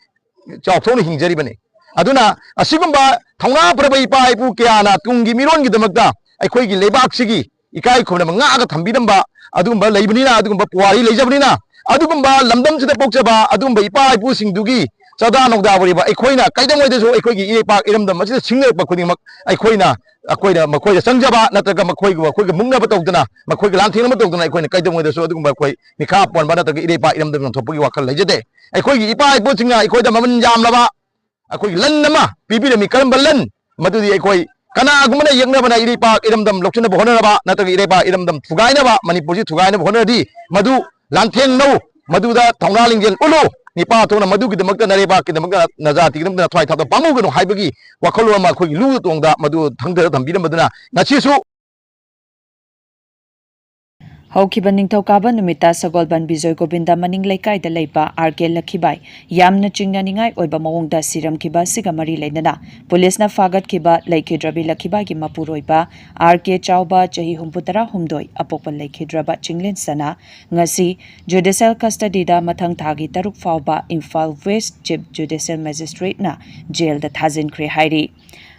ꯆꯥꯎꯊꯣꯛꯅ ꯍꯤꯡꯖꯔꯤꯕꯅꯤ꯫ ꯑꯗꯨꯅ ꯑꯁꯤꯒꯨꯝꯕ ꯊꯧꯅꯥ ꯐꯔꯕ ꯏꯄꯥ ꯏꯄꯨ ꯀꯌꯥꯅ ꯇꯨꯡꯒꯤ ꯃꯤꯔꯣꯟꯒꯤꯗꯃꯛꯇ ꯑꯩꯈꯣꯏꯒꯤ ꯂꯩꯕꯥꯛꯁꯤꯒꯤ ꯏꯀꯥꯏ ꯈꯨꯝꯅꯕ ꯉꯥꯛꯑꯒ ꯊꯝꯕꯤꯔꯝꯕ ꯑꯗꯨꯒꯨꯝꯕ ꯂꯩꯕꯅꯤꯅ, ꯑꯗꯨꯒꯨꯝꯕ ꯄꯨꯋꯥꯔꯤ ꯂꯩꯖꯕꯅꯤꯅ, ꯑꯗꯨꯒꯨꯝꯕ ꯂꯝꯗꯝꯁꯤꯗ ꯄꯣꯛꯆꯕ ꯑꯗꯨꯒꯨꯝꯕ ꯏꯄꯥ ꯏꯄꯨꯁꯤꯡꯗꯨꯒꯤ ꯆꯥꯗꯥ ꯅꯧꯗꯥ ꯑꯣꯏꯔꯤꯕ ꯑꯩꯈꯣꯏꯅ ꯀꯩꯗꯧꯉꯩꯗꯁꯨ ꯑꯩꯈꯣꯏꯒꯤ ꯏꯔꯩꯄꯥꯛ ꯏꯔꯝꯗꯝ ꯑꯁꯤꯗ ꯁꯤꯡꯅꯔꯛꯄ ꯈꯨꯗꯤꯡꯃꯛ ꯑꯩꯈꯣꯏꯅ, ꯑꯩꯈꯣꯏꯅ ꯃꯈꯣꯏꯗ ꯆꯪꯖꯕ ꯅꯠꯇ꯭ꯔꯒ ꯃꯈꯣꯏꯒ ꯑꯩꯈꯣꯏꯒ ꯃꯨꯛꯅꯕ ꯇꯧꯗꯅ, ꯃꯈꯣꯏꯒ ꯂꯥꯟꯊꯦꯡꯅꯕ ꯇꯧꯗꯅ ꯑꯩꯈꯣꯏꯅ ꯀꯩꯗꯧꯉꯩꯗꯁꯨ ꯑꯗꯨꯒꯨꯝꯕ ꯑꯩꯈꯣꯏ ꯃꯤꯈꯥ ꯄꯣꯟꯕ ꯅꯠꯇ꯭ꯔꯒ ꯏꯔꯩꯄꯥꯛ ꯏꯔꯝꯗꯝ ꯌꯣꯟꯊꯣꯛꯄꯒꯤ ꯋꯥꯈꯜ ꯂꯩꯖꯗꯦ꯫ ꯑꯩꯈꯣꯏꯒꯤ ꯏꯄꯥ ꯏꯄꯨꯁꯤꯡꯅ ꯑꯩꯈꯣꯏꯗ ꯃꯃꯜ ꯌꯥꯝꯂꯕ ꯑꯩꯈꯣꯏꯒꯤ ꯂꯟ ꯑꯃ ꯄꯤꯕꯤꯔꯝꯃꯤ꯫ ꯀꯔꯝꯕ ꯂꯟ? ꯃꯗꯨꯗꯤ ꯑꯩꯈꯣꯏ ꯀꯅꯥꯒꯨꯝꯕꯅ ꯌꯦꯛꯅꯕꯅ ꯏꯔꯩꯄꯥꯛ ꯏꯔꯝꯗꯝ ꯂꯧꯁꯤꯟꯅꯕ ꯍꯣꯠꯅꯔꯕ ꯅꯠꯇ꯭ꯔꯒ ꯏꯔꯩꯄꯥꯛ ꯏꯔꯝꯗꯝ ꯊꯨꯒꯥꯏꯅꯕ, ꯃꯅꯤꯄꯨꯔꯁꯤ ꯊꯨꯒꯥꯏꯅꯕ ꯍꯣꯠꯅꯔꯗꯤ ꯃꯗꯨ ꯂꯥꯟꯊꯦꯡꯅꯧ, ꯃꯗꯨꯗ ꯊꯧꯅꯥ ꯂꯤꯡꯖꯦꯜ ꯎꯠꯂꯨ꯫ ꯅꯤꯄꯥ ꯊꯣꯛꯅ ꯃꯗꯨꯒꯤꯗꯃꯛꯇ ꯅꯔꯩꯕꯥꯛꯀꯤꯗꯃꯛꯇ ꯅꯖꯥꯇꯤꯒꯤꯗꯃꯛꯇ ꯊꯋꯥꯏ ꯊꯥꯗꯣꯛ ꯄꯥꯝꯃꯨꯒꯅꯨ ꯍꯥꯏꯕꯒꯤ ꯋꯥꯈꯜꯂꯣꯟ ꯑꯃ ꯑꯩꯈꯣꯏꯒꯤ ꯂꯨ ꯇꯣꯡꯗ ꯃꯗꯨ ꯊꯝꯊꯔ ꯊꯝꯕꯤꯔꯝꯕꯗꯨꯅ ꯉꯁꯤꯁꯨ ꯍꯧꯈꯤꯕ ꯅꯤꯡꯊꯧꯀꯥꯕ ꯅꯨꯃꯤꯠꯇ ꯁꯒꯣꯜꯕꯟ ꯕꯤꯖꯣꯏ ꯒꯣꯕꯤꯟꯗ ꯃꯅꯤꯡ ꯂꯩꯀꯥꯏꯗ ꯂꯩꯕ ꯑꯥꯔ ꯀꯦ ꯂꯈꯤꯕꯥꯏ ꯌꯥꯝꯅ ꯆꯤꯡꯅꯅꯤꯡꯉꯥꯏ ꯑꯣꯏꯕ ꯃꯑꯣꯡꯗ ꯁꯤꯔꯝꯈꯤꯕ ꯑꯁꯤꯒ ꯃꯔꯤ ꯂꯩꯅꯅ ꯄꯨꯂꯤꯁꯅ ꯐꯥꯒꯠꯈꯤꯕ ꯂꯩꯈꯤꯗ꯭ꯔꯕꯤ ꯂꯈꯤꯕꯥꯏꯒꯤ ꯃꯄꯨꯔꯣꯏꯕ ꯑꯥꯔ ꯀꯦ ꯆꯥꯎꯕ, ꯆꯍꯤ ꯍꯨꯝꯐꯨꯇꯔꯥ ꯍꯨꯝꯗꯣꯏ, ꯑꯄꯣꯛꯄ ꯂꯩꯈꯤꯗ꯭ꯔꯕ ꯆꯤꯡꯂꯦꯟ ꯁꯅꯥ, ꯉꯁꯤ ꯖꯨꯗꯤꯁꯤꯌꯦꯜ ꯀꯁꯇꯗꯤꯗ ꯃꯊꯪ ꯊꯥꯒꯤ ꯇꯔꯨꯛ ꯐꯥꯎꯕ ꯏꯝꯐꯥꯜ ꯋꯦꯁ ꯆꯤꯐ ꯖꯨꯗꯤꯁꯤꯌꯦꯜ ꯃꯦꯖꯤꯁꯇ꯭ꯔꯦꯠꯅ ꯖꯦꯜꯗ ꯊꯥꯖꯤꯟꯈ꯭ꯔꯦ ꯍꯥꯏꯔꯤ꯫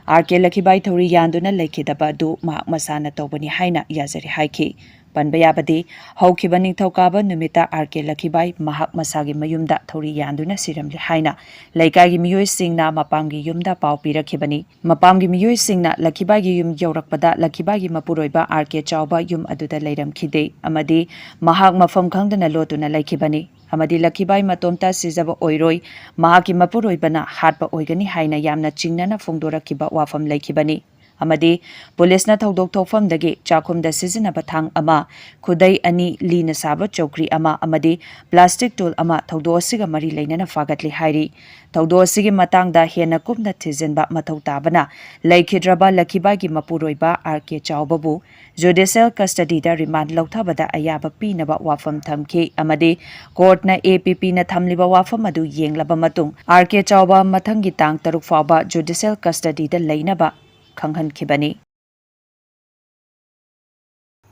ꯑꯥꯔ ꯀꯦ ꯂꯈꯤꯕꯥꯏ ꯊꯧꯔꯤ ꯌꯥꯟꯗꯨꯅ ꯂꯩꯈꯤꯗꯕ ꯑꯗꯨ ꯃꯍꯥꯛ ꯃꯁꯥꯅ ꯇꯧꯕꯅꯤ ꯍꯥꯏꯅ ꯌꯥꯖꯔꯤ ꯍꯥꯏꯈꯤ꯫ ꯄꯟꯕ ꯌꯥꯕꯗꯤ, ꯍꯧꯈꯤꯕ ꯅꯤꯡꯊꯧꯀꯥꯕ ꯅꯨꯃꯤꯠꯇ ꯑꯥꯔ ꯀꯦ ꯂꯈꯤꯕꯥꯏ ꯃꯍꯥꯛ ꯃꯁꯥꯒꯤ ꯃꯌꯨꯝꯗ ꯊꯧꯔꯤ ꯌꯥꯟꯗꯨꯅ ꯁꯤꯔꯝꯂꯦ ꯍꯥꯏꯅ ꯂꯩꯀꯥꯏꯒꯤ ꯃꯤꯑꯣꯏꯁꯤꯡꯅ ꯃꯄꯥꯝꯒꯤ ꯌꯨꯝꯗ ꯄꯥꯎ ꯄꯤꯔꯛꯈꯤꯕꯅꯤ꯫ ꯃꯄꯥꯝꯒꯤ ꯃꯤꯑꯣꯏꯁꯤꯡꯅ ꯂꯈꯤꯕꯥꯏꯒꯤ ꯌꯨꯝ ꯌꯧꯔꯛꯄꯗ ꯂꯈꯤꯕꯥꯏꯒꯤ ꯃꯄꯨꯔꯣꯏꯕ ꯑꯥꯔ ꯀꯦ ꯆꯥꯎꯕ ꯌꯨꯝ ꯑꯗꯨꯗ ꯂꯩꯔꯝꯈꯤꯗꯦ ꯑꯃꯗꯤ ꯃꯍꯥꯛ ꯃꯐꯝ ꯈꯪꯗꯅ ꯂꯣꯠꯇꯨꯅ ꯂꯩꯈꯤꯕꯅꯤ ꯑꯃꯗꯤ ꯂꯈꯤꯕꯥꯏ ꯃꯇꯣꯝꯇ ꯁꯤꯖꯕ ꯑꯣꯏꯔꯣꯏ, ꯃꯍꯥꯛꯀꯤ ꯃꯄꯨꯔꯣꯏꯕꯅ ꯍꯥꯠꯄ ꯑꯣꯏꯒꯅꯤ ꯍꯥꯏꯅ ꯌꯥꯝꯅ ꯆꯤꯡꯅꯅ ꯐꯣꯡꯗꯣꯔꯛꯈꯤꯕ ꯋꯥꯐꯝ ꯂꯩꯈꯤꯕꯅꯤ꯫ ꯑꯃꯗꯤ ꯄꯨꯂꯤꯁꯅ ꯊꯧꯗꯣꯛ ꯊꯣꯛꯐꯝꯗꯒꯤ ꯆꯥꯛꯈꯨꯝꯗ ꯁꯤꯖꯤꯟꯅꯕ ꯊꯥꯡ ꯑꯃ, ꯈꯨꯗꯩ ꯑꯅꯤ, ꯂꯤꯅ ꯁꯥꯕ ꯆꯧꯀ꯭ꯔꯤ ꯑꯃ ꯑꯃꯗꯤ ꯄ꯭ꯂꯥꯁꯇꯤꯛ ꯇꯨꯜ ꯑꯃ ꯊꯧꯗꯣꯛ ꯑꯁꯤꯒ ꯃꯔꯤ ꯂꯩꯅꯅ ꯐꯥꯒꯠꯂꯤ ꯍꯥꯏꯔꯤ꯫ ꯊꯧꯗꯣꯛ ꯑꯁꯤꯒꯤ ꯃꯇꯥꯡꯗ ꯍꯦꯟꯅ ꯀꯨꯞꯅ ꯊꯤꯖꯤꯟꯕ ꯃꯊꯧ ꯇꯥꯕꯅ ꯂꯩꯈꯤꯗ꯭ꯔꯕ ꯂꯈꯤꯕꯥꯏꯒꯤ ꯃꯄꯨꯔꯣꯏꯕ ꯑꯥꯔ ꯀꯦ ꯆꯥꯎꯕꯕꯨ ꯖꯨꯗꯤꯁꯤꯌꯦꯜ ꯀꯁꯇꯗꯤꯗ ꯔꯤꯃꯥꯟ ꯂꯧꯊꯕꯗ ꯑꯌꯥꯕ ꯄꯤꯅꯕ ꯋꯥꯐꯝ ꯊꯝꯈꯤ ꯑꯃꯗꯤ ꯀꯣꯔꯠꯅ ꯑꯦ ꯄꯤ ꯄꯤꯅ ꯊꯝꯂꯤꯕ ꯋꯥꯐꯝ ꯑꯗꯨ ꯌꯦꯡꯂꯕ ꯃꯇꯨꯡ ꯑꯥꯔ ꯀꯦ ꯆꯥꯎꯕ ꯃꯊꯪꯒꯤ ꯇꯥꯡ ꯇꯔꯨꯛ ꯐꯥꯎꯕ ꯖꯨꯗꯤꯁꯤꯌꯦꯜ ꯀꯁꯇꯗꯤꯗ ꯂꯩꯅꯕ ꯈꯪꯍꯟꯈꯤꯕꯅꯤ꯫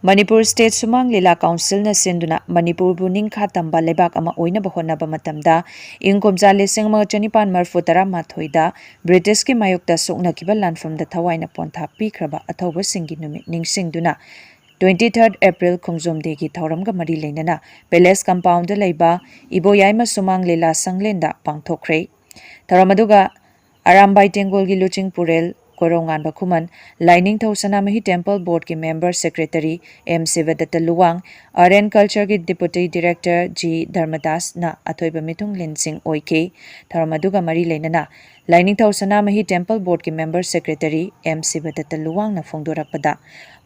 ꯃꯅꯤꯄꯨꯔ ꯁ꯭ꯇꯦꯠ ꯁꯨꯃꯥꯡ ꯂꯤꯂꯥ ꯀꯥꯎꯟꯁꯤꯜꯅ ꯁꯤꯟꯗꯨꯅ ꯃꯅꯤꯄꯨꯔꯕꯨ ꯅꯤꯡꯈꯥ ꯇꯝꯕ ꯂꯩꯕꯥꯛ ꯑꯃ ꯑꯣꯏꯅꯕ ꯍꯣꯠꯅꯕ ꯃꯇꯝꯗ ꯏꯪ ꯀꯨꯝꯖꯥ ꯂꯤꯁꯤꯡ ꯑꯃꯒ ꯆꯅꯤꯄꯥꯟ ꯃꯔꯤꯐꯨ ꯇꯔꯥꯃꯥꯊꯣꯏꯗ ꯕ꯭ꯔꯤꯇꯤꯁꯀꯤ ꯃꯥꯌꯣꯛꯇ ꯁꯣꯛꯅꯈꯤꯕ ꯂꯥꯟꯐꯝꯗ ꯊꯋꯥꯏꯅ ꯄꯣꯟꯊꯥ ꯄꯤꯈ꯭ꯔꯕ ꯑꯊꯧꯕꯁꯤꯡꯒꯤ ꯅꯨꯃꯤꯠ ꯅꯤꯡꯁꯤꯡꯗꯨꯅ twenty third April ꯈꯣꯡꯖꯣꯝ ꯗꯦꯒꯤ ꯊꯧꯔꯝꯒ ꯃꯔꯤ ꯂꯩꯅꯅ ꯄꯦꯂꯦꯁ ꯀꯝꯄꯥꯎꯟꯗ ꯂꯩꯕ ꯏꯕꯣꯌꯥꯏꯃ ꯁꯨꯃꯥꯡ ꯂꯤꯂꯥ ꯁꯪꯂꯦꯟꯗ ꯄꯥꯡꯊꯣꯛꯈ꯭ꯔꯦ꯫ ꯊꯧꯔꯝ ꯑꯗꯨꯒ ꯑꯔꯥꯝꯕꯥꯏ ꯇꯦꯡꯒꯣꯜꯒꯤ ꯂꯨꯆꯤꯡ ꯄꯨꯔꯦꯜ ꯀꯣꯏꯔꯧꯉꯥꯟꯕ ꯈꯨꯃꯟ, ꯂꯥꯏꯅꯤꯡꯊꯧ ꯁꯅꯥꯃꯍꯤ ꯇꯦꯝꯄꯜ ꯕꯣꯔꯗꯀꯤ member secretary M Sibadatta Luwang, art and ꯀꯜꯆꯔꯒꯤ ꯗꯤꯄꯨꯇꯤ ꯗꯤꯔꯦꯛꯇꯔ ꯖꯤ ꯙꯔꯃꯗꯥꯁꯅ ꯑꯊꯣꯏꯕ ꯃꯤꯊꯨꯡꯂꯦꯟꯁꯤꯡ ꯑꯣꯏꯈꯤ꯫ ꯊꯧꯔꯝ ꯑꯗꯨꯒ ꯃꯔꯤ ꯂꯩꯅꯅ ꯂꯥꯏꯅꯤꯡꯊꯧ ꯁꯅꯥꯃꯍꯤ ꯇꯦꯝꯄꯜ ꯕꯣꯔꯗꯀꯤ ꯃꯦꯝꯕꯔ ꯁꯦꯀ꯭ꯔꯦꯇꯔꯤ ꯑꯦꯝ ꯁꯤꯕꯗꯠꯇ ꯂꯨꯋꯥꯡꯅ ꯐꯣꯡꯗꯣꯔꯛꯄꯗ,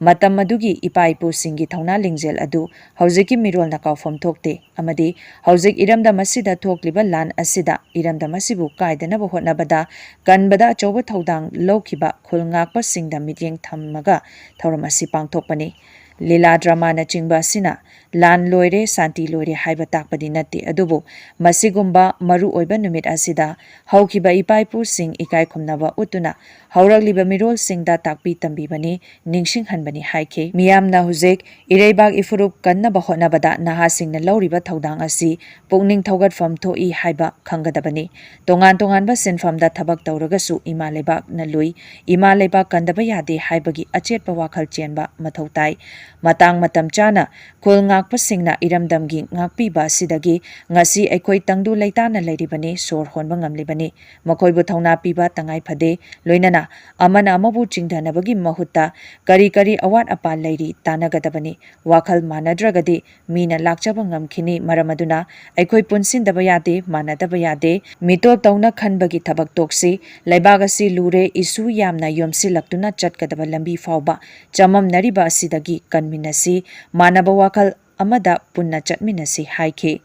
ꯃꯇꯝ ꯑꯗꯨꯒꯤ ꯏꯄꯥ ꯏꯄꯨꯁꯤꯡꯒꯤ ꯊꯧꯅꯥ ꯂꯤꯡꯖꯦꯜ ꯑꯗꯨ ꯍꯧꯖꯤꯛꯀꯤ ꯃꯤꯔꯣꯜꯅ ꯀꯥꯎꯐꯝ ꯊꯣꯛꯇꯦ ꯑꯃꯗꯤ ꯍꯧꯖꯤꯛ ꯏꯔꯝꯗꯝ ꯑꯁꯤꯗ ꯊꯣꯛꯂꯤꯕ ꯂꯥꯟ ꯑꯁꯤꯗ ꯏꯔꯝꯗꯝ ꯑꯁꯤꯕꯨ ꯀꯥꯏꯗꯅꯕ ꯍꯣꯠꯅꯕꯗ ꯀꯟꯕꯗ ꯑꯆꯧꯕ ꯊꯧꯗꯥꯡ ꯂꯧꯈꯤꯕ ꯈꯨꯜ ꯉꯥꯛꯄꯁꯤꯡꯗ ꯃꯤꯠꯌꯦꯡ ꯊꯝꯃꯒ ꯊꯧꯔꯝ ꯑꯁꯤ ꯄꯥꯡꯊꯣꯛꯄꯅꯤ꯫ ꯂꯤꯂꯥ ꯗ꯭ꯔꯃꯥꯅꯆꯤꯡꯕ ꯑꯁꯤꯅ ꯂꯥꯟ ꯂꯣꯏꯔꯦ, ꯁꯥꯟꯇꯤ ꯂꯣꯏꯔꯦ ꯍꯥꯏꯕ ꯇꯥꯛꯄꯗꯤ ꯅꯠꯇꯦ, ꯑꯗꯨꯕꯨ ꯃꯁꯤꯒꯨꯝꯕ ꯃꯔꯨ ꯑꯣꯏꯕ ꯅꯨꯃꯤꯠ ꯑꯁꯤꯗ ꯍꯧꯈꯤꯕ ꯏꯄꯥ ꯏꯄꯨꯁꯤꯡ ꯏꯀꯥꯏ ꯈꯨꯝꯅꯕ ꯎꯠꯇꯨꯅ ꯍꯧꯔꯛꯂꯤꯕ ꯃꯤꯔꯣꯜꯁꯤꯡꯗ ꯇꯥꯛꯄꯤ ꯇꯝꯕꯤꯕꯅꯤ, ꯅꯤꯡꯁꯤꯡꯍꯟꯕꯅꯤ ꯍꯥꯏꯈꯤ꯫ ꯃꯤꯌꯥꯝꯅ ꯍꯧꯖꯤꯛ ꯏꯔꯩꯕꯥꯛ ꯏꯐꯨꯔꯨꯞ ꯀꯟꯅꯕ ꯍꯣꯠꯅꯕꯗ ꯅꯍꯥꯁꯤꯡꯅ ꯂꯧꯔꯤꯕ ꯊꯧꯗꯥꯡ ꯑꯁꯤ ꯄꯨꯛꯅꯤꯡ ꯊꯧꯒꯠꯐꯝ ꯊꯣꯛꯏ ꯍꯥꯏꯕ ꯈꯪꯒꯗꯕꯅꯤ꯫ ꯇꯣꯉꯥꯟ ꯇꯣꯉꯥꯟꯕ ꯁꯤꯟꯐꯝꯗ ꯊꯕꯛ ꯇꯧꯔꯒꯁꯨ ꯏꯃꯥ ꯂꯩꯕꯥꯛꯅ ꯂꯨꯏ, ꯏꯃꯥ ꯂꯩꯕꯥꯛ ꯀꯟꯗꯕ ꯌꯥꯗꯦ ꯍꯥꯏꯕꯒꯤ ꯑꯆꯦꯠꯄ ꯋꯥꯈꯜ ꯆꯦꯟꯕ ꯃꯊꯧ ꯇꯥꯏ꯫ ꯃꯇꯥꯡ ꯃꯇꯝ ꯆꯥꯅ ꯈꯨꯜ ꯉꯥꯛꯄꯁꯤꯡꯅ ꯏꯔꯝꯗꯝꯒꯤ ꯉꯥꯛꯄꯤꯕ ꯑꯁꯤꯗꯒꯤ ꯉꯁꯤ ꯑꯩꯈꯣꯏ ꯇꯪꯗꯨ ꯂꯩꯇꯥꯅ ꯂꯩꯔꯤꯕꯅꯤ, ꯁꯣꯔ ꯍꯣꯟꯕ ꯉꯝꯂꯤꯕꯅꯤ꯫ ꯃꯈꯣꯏꯕꯨ ꯊꯧꯅꯥ ꯄꯤꯕ ꯇꯉꯥꯏ ꯐꯗꯦ꯫ ꯂꯣꯏꯅꯅ ꯑꯃꯅ ꯑꯃꯕꯨ ꯆꯤꯡꯊꯅꯕꯒꯤ ꯃꯍꯨꯠꯇ ꯀꯔꯤ ꯀꯔꯤ ꯑꯋꯥꯠ ꯑꯄꯥ ꯂꯩꯔꯤ ꯇꯥꯟꯅꯒꯗꯕꯅꯤ꯫ ꯋꯥꯈꯜ ꯃꯥꯟꯅꯗ꯭ꯔꯒꯗꯤ ꯃꯤꯅ ꯂꯥꯛꯆꯕ ꯉꯝꯈꯤꯅꯤ꯫ ꯃꯔꯝ ꯑꯗꯨꯅ ꯑꯩꯈꯣꯏ ꯄꯨꯟꯁꯤꯟꯗꯕ ꯌꯥꯗꯦ, ꯃꯥꯟꯅꯗꯕ ꯌꯥꯗꯦ꯫ ꯃꯤꯇꯣꯞ ꯇꯧꯅ ꯈꯟꯕꯒꯤ ꯊꯕꯛ ꯇꯣꯛꯁꯤ꯫ ꯂꯩꯕꯥꯛ ꯑꯁꯤ ꯂꯨꯔꯦ, ꯏꯁꯨ ꯌꯥꯝꯅ ꯌꯣꯝꯁꯤꯜꯂꯛꯇꯨꯅ ꯆꯠꯀꯗꯕ ꯂꯝꯕꯤ ꯐꯥꯎꯕ ꯆꯃꯝꯅꯔꯤꯕ ꯑꯁꯤꯗꯒꯤ ꯀꯟꯃꯤꯟꯅꯁꯤ, ꯃꯥꯟꯅꯕ ꯋꯥꯈꯜ ꯑꯃꯗ ꯄꯨꯟꯅ ꯆꯠꯃꯤꯟꯅꯁꯤ ꯍꯥꯏꯈꯤ꯫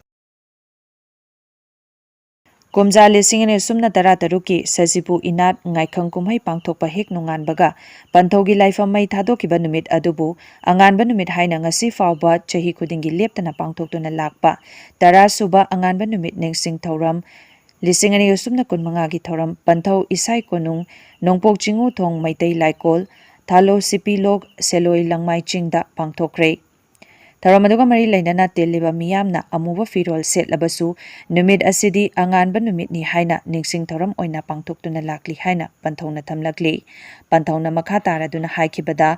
ꯀꯨꯝꯖꯥ ꯂꯤꯁꯤꯡ ꯑꯅꯤ ꯁꯨꯞꯅ ꯇꯔꯥ ꯇꯔꯨꯛꯀꯤ ꯁꯖꯤꯕꯨ ꯏꯅꯥꯠ ꯉꯥꯏꯈꯪ ꯀꯨꯝꯍꯩ ꯄꯥꯡꯊꯣꯛꯄ ꯍꯦꯛ ꯅꯣꯡꯉꯥꯟꯕꯒ ꯄꯟꯊꯧꯒꯤ ꯂꯥꯏꯐꯝ ꯃꯩ ꯊꯥꯗꯣꯛꯈꯤꯕ ꯅꯨꯃꯤꯠ ꯑꯗꯨꯕꯨ ꯑꯉꯥꯟꯕ ꯅꯨꯃꯤꯠ ꯍꯥꯏꯅ ꯉꯁꯤ ꯐꯥꯎꯕ ꯆꯍꯤ ꯈꯨꯗꯤꯡꯒꯤ ꯂꯦꯞꯇꯅ ꯄꯥꯡꯊꯣꯛꯇꯨꯅ ꯂꯥꯛꯄ ꯇꯔꯥ ꯁꯨꯕ ꯑꯉꯥꯟꯕ ꯅꯨꯃꯤꯠ ꯅꯤꯡꯁꯤꯡ ꯊꯧꯔꯝ ꯂꯤꯁꯤꯡ ꯑꯅꯤ ꯁꯨꯞꯅ ꯀꯨꯟꯃꯉꯥꯒꯤ ꯊꯧꯔꯝ ꯄꯟꯊꯧ ꯏꯁꯥꯏ ꯀꯣꯅꯨꯡ ꯅꯣꯡꯄꯣꯛ ꯆꯤꯡꯉꯨ ꯊꯣꯡ ꯃꯩꯇꯩ ꯂꯥꯏꯀꯣꯜ ꯊꯥꯂꯣ ꯁꯤꯄꯤꯂꯣꯛ ꯁꯦꯂꯣꯏ ꯂꯪꯃꯥꯏ ꯆꯤꯡꯗ ꯄꯥꯡꯊꯣꯛꯈ꯭ꯔꯦ꯫ ꯊꯧꯔꯝ ꯑꯗꯨꯒ ꯃꯔꯤ ꯂꯩꯅꯅ ꯇꯤꯜꯂꯤꯕ ꯃꯤꯌꯥꯝꯅ ꯑꯃꯨꯕ ꯐꯤꯔꯣꯜ ꯁꯦꯠꯂꯕꯁꯨ ꯅꯨꯃꯤꯠ ꯑꯁꯤꯗꯤ ꯑꯉꯥꯟꯕ ꯅꯨꯃꯤꯠꯅꯤ ꯍꯥꯏꯅ ꯅꯤꯡꯁꯤꯡ ꯊꯧꯔꯝ ꯑꯣꯏꯅ ꯄꯥꯡꯊꯣꯛꯇꯨꯅ ꯂꯥꯛꯂꯤ ꯍꯥꯏꯅ ꯄꯟꯊꯧꯅ ꯊꯝꯂꯛꯂꯤ꯫ ꯄꯟꯊꯧꯅ ꯃꯈꯥ ꯇꯥꯔꯗꯨꯅ ꯍꯥꯏꯈꯤꯕꯗ,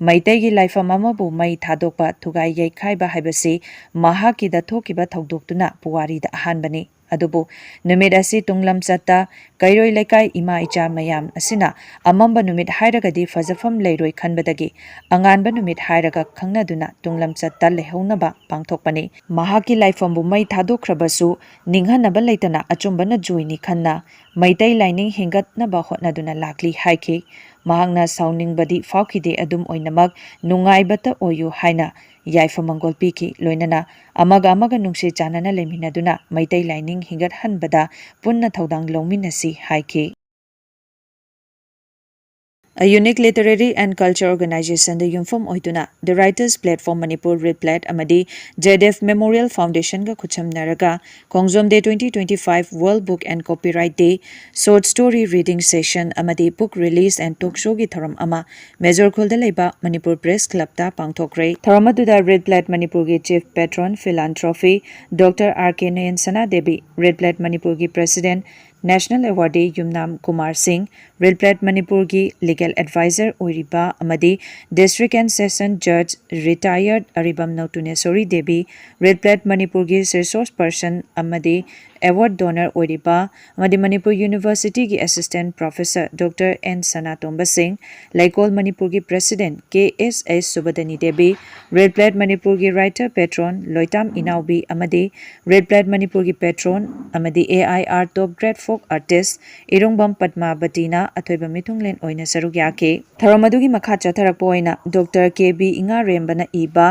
ꯃꯩꯇꯩꯒꯤ ꯂꯥꯏꯐꯝ ꯑꯃꯕꯨ ꯃꯩ ꯊꯥꯗꯣꯛꯄ, ꯊꯨꯒꯥꯏ ꯌꯩꯈꯥꯏꯕ ꯍꯥꯏꯕꯁꯤ ꯃꯍꯥꯛꯀꯤꯗ ꯊꯣꯛꯈꯤꯕ ꯊꯧꯗꯣꯛꯇꯨꯅ ꯄꯨꯋꯥꯔꯤꯗ ꯑꯍꯥꯟꯕꯅꯤ꯫ ꯑꯗꯨꯕꯨ ꯅꯨꯃꯤꯠ ꯑꯁꯤ ꯇꯨꯡꯂꯝꯆꯠꯇ ꯀꯩꯔꯣꯏ ꯂꯩꯀꯥꯏ ꯏꯃꯥ ꯏꯆꯥ ꯃꯌꯥꯝ ꯑꯁꯤꯅ ꯑꯃꯝꯕ ꯅꯨꯃꯤꯠ ꯍꯥꯏꯔꯒꯗꯤ ꯐꯖꯐꯝ ꯂꯩꯔꯣꯏ ꯈꯟꯕꯗꯒꯤ ꯑꯉꯥꯟꯕ ꯅꯨꯃꯤꯠ ꯍꯥꯏꯔꯒ ꯈꯪꯅꯗꯨꯅ ꯇꯨꯡꯂꯝꯆꯠꯇ ꯂꯩꯍꯧꯅꯕ ꯄꯥꯡꯊꯣꯛꯄꯅꯤ꯫ ꯃꯍꯥꯛꯀꯤ ꯂꯥꯏꯐꯝꯕꯨ ꯃꯩ ꯊꯥꯗꯣꯛꯈ꯭ꯔꯕꯁꯨ ꯅꯤꯡꯍꯟꯅꯕ ꯂꯩꯇꯅ ꯑꯆꯨꯝꯕꯅ ꯖꯣꯏꯅꯤ ꯈꯟꯅ ꯃꯩꯇꯩ ꯂꯥꯏꯅꯤꯡ ꯍꯤꯡꯒꯠꯅꯕ ꯍꯣꯠꯅꯗꯨꯅ ꯂꯥꯛꯂꯤ ꯍꯥꯏꯈꯤ꯫ ꯃꯍꯥꯛꯅ ꯁꯥꯎꯅꯤꯡꯕꯗꯤ ꯐꯥꯎꯈꯤꯗꯦ, ꯑꯗꯨꯝ ꯑꯣꯏꯅꯃꯛ ꯅꯨꯡꯉꯥꯏꯕꯇ ꯑꯣꯏꯌꯨ ꯍꯥꯏꯅ ꯌꯥꯏꯐ ꯃꯪꯒꯣꯜ ꯄꯤꯈꯤ꯫ ꯂꯣꯏꯅꯅ ꯑꯃꯒ ꯑꯃꯒ ꯅꯨꯡꯁꯤ ꯆꯥꯟꯅꯅ ꯂꯩꯃꯤꯟꯅꯗꯨꯅ ꯃꯩꯇꯩ ꯂꯥꯏꯅꯤꯡ ꯍꯤꯡꯒꯠꯍꯟꯕꯗ ꯄꯨꯟꯅ ꯊꯧꯗꯥꯡ ꯂꯧꯃꯤꯟꯅꯁꯤ ꯍꯥꯏꯈꯤ꯫ A unique literary and culture organization ꯗ ꯌꯨꯝꯐꯝ ꯑꯣꯏꯗꯨꯅ The Writers Platform Manipur, RIPLAT ꯑꯃꯗꯤ ZF Memorial Foundation ꯒ ꯈꯨꯠꯁꯝꯅꯔꯒ ꯈꯣꯡꯖꯣꯝ Day twenty twenty-five World Book and Copyright Day, short story reading session ꯑꯃꯗꯤ book release and talk show ꯒꯤ ꯊꯧꯔꯝ ꯑꯃ major ꯈꯨꯜꯗ ꯂꯩꯕ ꯃꯅꯤꯄꯨꯔ ꯄ꯭ꯔꯦꯁ ꯀ꯭ꯂꯕꯇ ꯄꯥꯡꯊꯣꯛꯈ꯭ꯔꯦ꯫ ꯊꯧꯔꯝ ꯑꯗꯨꯗ RIPLAT ꯃꯅꯤꯄꯨꯔꯒꯤ chief patron philanthropy Doctor R K ꯅꯌꯟ ꯁꯅꯥ ꯗꯦꯕꯤ, RIPLAT ꯃꯅꯤꯄꯨꯔꯒꯤ president national awardee ꯌꯨꯝꯅꯥꯝ ꯀꯨꯃꯥꯔ ꯁꯤꯡ, RIPLAT ꯃꯅꯤꯄꯨꯔꯒꯤ legal advisor ꯑꯣꯏꯔꯤꯕ ꯑꯃꯗꯤ district and session judge retired Aribam ꯅꯧꯇꯨꯅꯦꯁꯣꯔꯤ Devi, RIPLAT ꯃꯅꯤꯄꯨꯔꯒꯤ resource person ꯑꯃꯗꯤ award donor ꯑꯣꯏꯔꯤꯕ ꯑꯃꯗꯤ ꯃꯅꯤꯄꯨꯔ ꯌꯨꯅꯤꯚꯔꯁꯤꯇꯤꯒꯤ assistant professor Doctor ꯑꯦꯟ ꯁꯅꯥꯇꯣꯝꯕ ꯁꯤꯡ, ꯂꯩꯀꯣꯜ ꯃꯅꯤꯄꯨꯔꯒꯤ president ꯀꯦ ꯑꯦꯁ ꯑꯦꯁ ꯁꯨꯕꯗꯅꯤ ꯗꯦꯕꯤ, RIPLAT ꯃꯅꯤꯄꯨꯔꯒꯤ writer patron ꯂꯣꯏꯇꯥꯝ ꯏꯅꯥꯎꯕꯤ ꯑꯃꯗꯤ RIPLAT ꯃꯅꯤꯄꯨꯔꯒꯤ patron ꯑꯃꯗꯤ A I R top grade folk artist ꯏꯔꯣꯡꯕꯝ ꯄꯗꯃꯥꯕꯇꯤꯅ ꯑꯊꯣꯏꯕ ꯃꯤꯊꯨꯡꯂꯦꯟ ꯑꯣꯏꯅ ꯁꯔꯨꯛ ꯌꯥꯈꯤ꯫ ꯊꯧꯔꯝ ꯑꯗꯨꯒꯤ ꯃꯈꯥ ꯆꯠꯊꯔꯛꯄ ꯑꯣꯏꯅ Doctor ꯀꯦ ꯕꯤ ꯏꯉꯥꯔꯦꯝꯕꯅ ꯏꯕ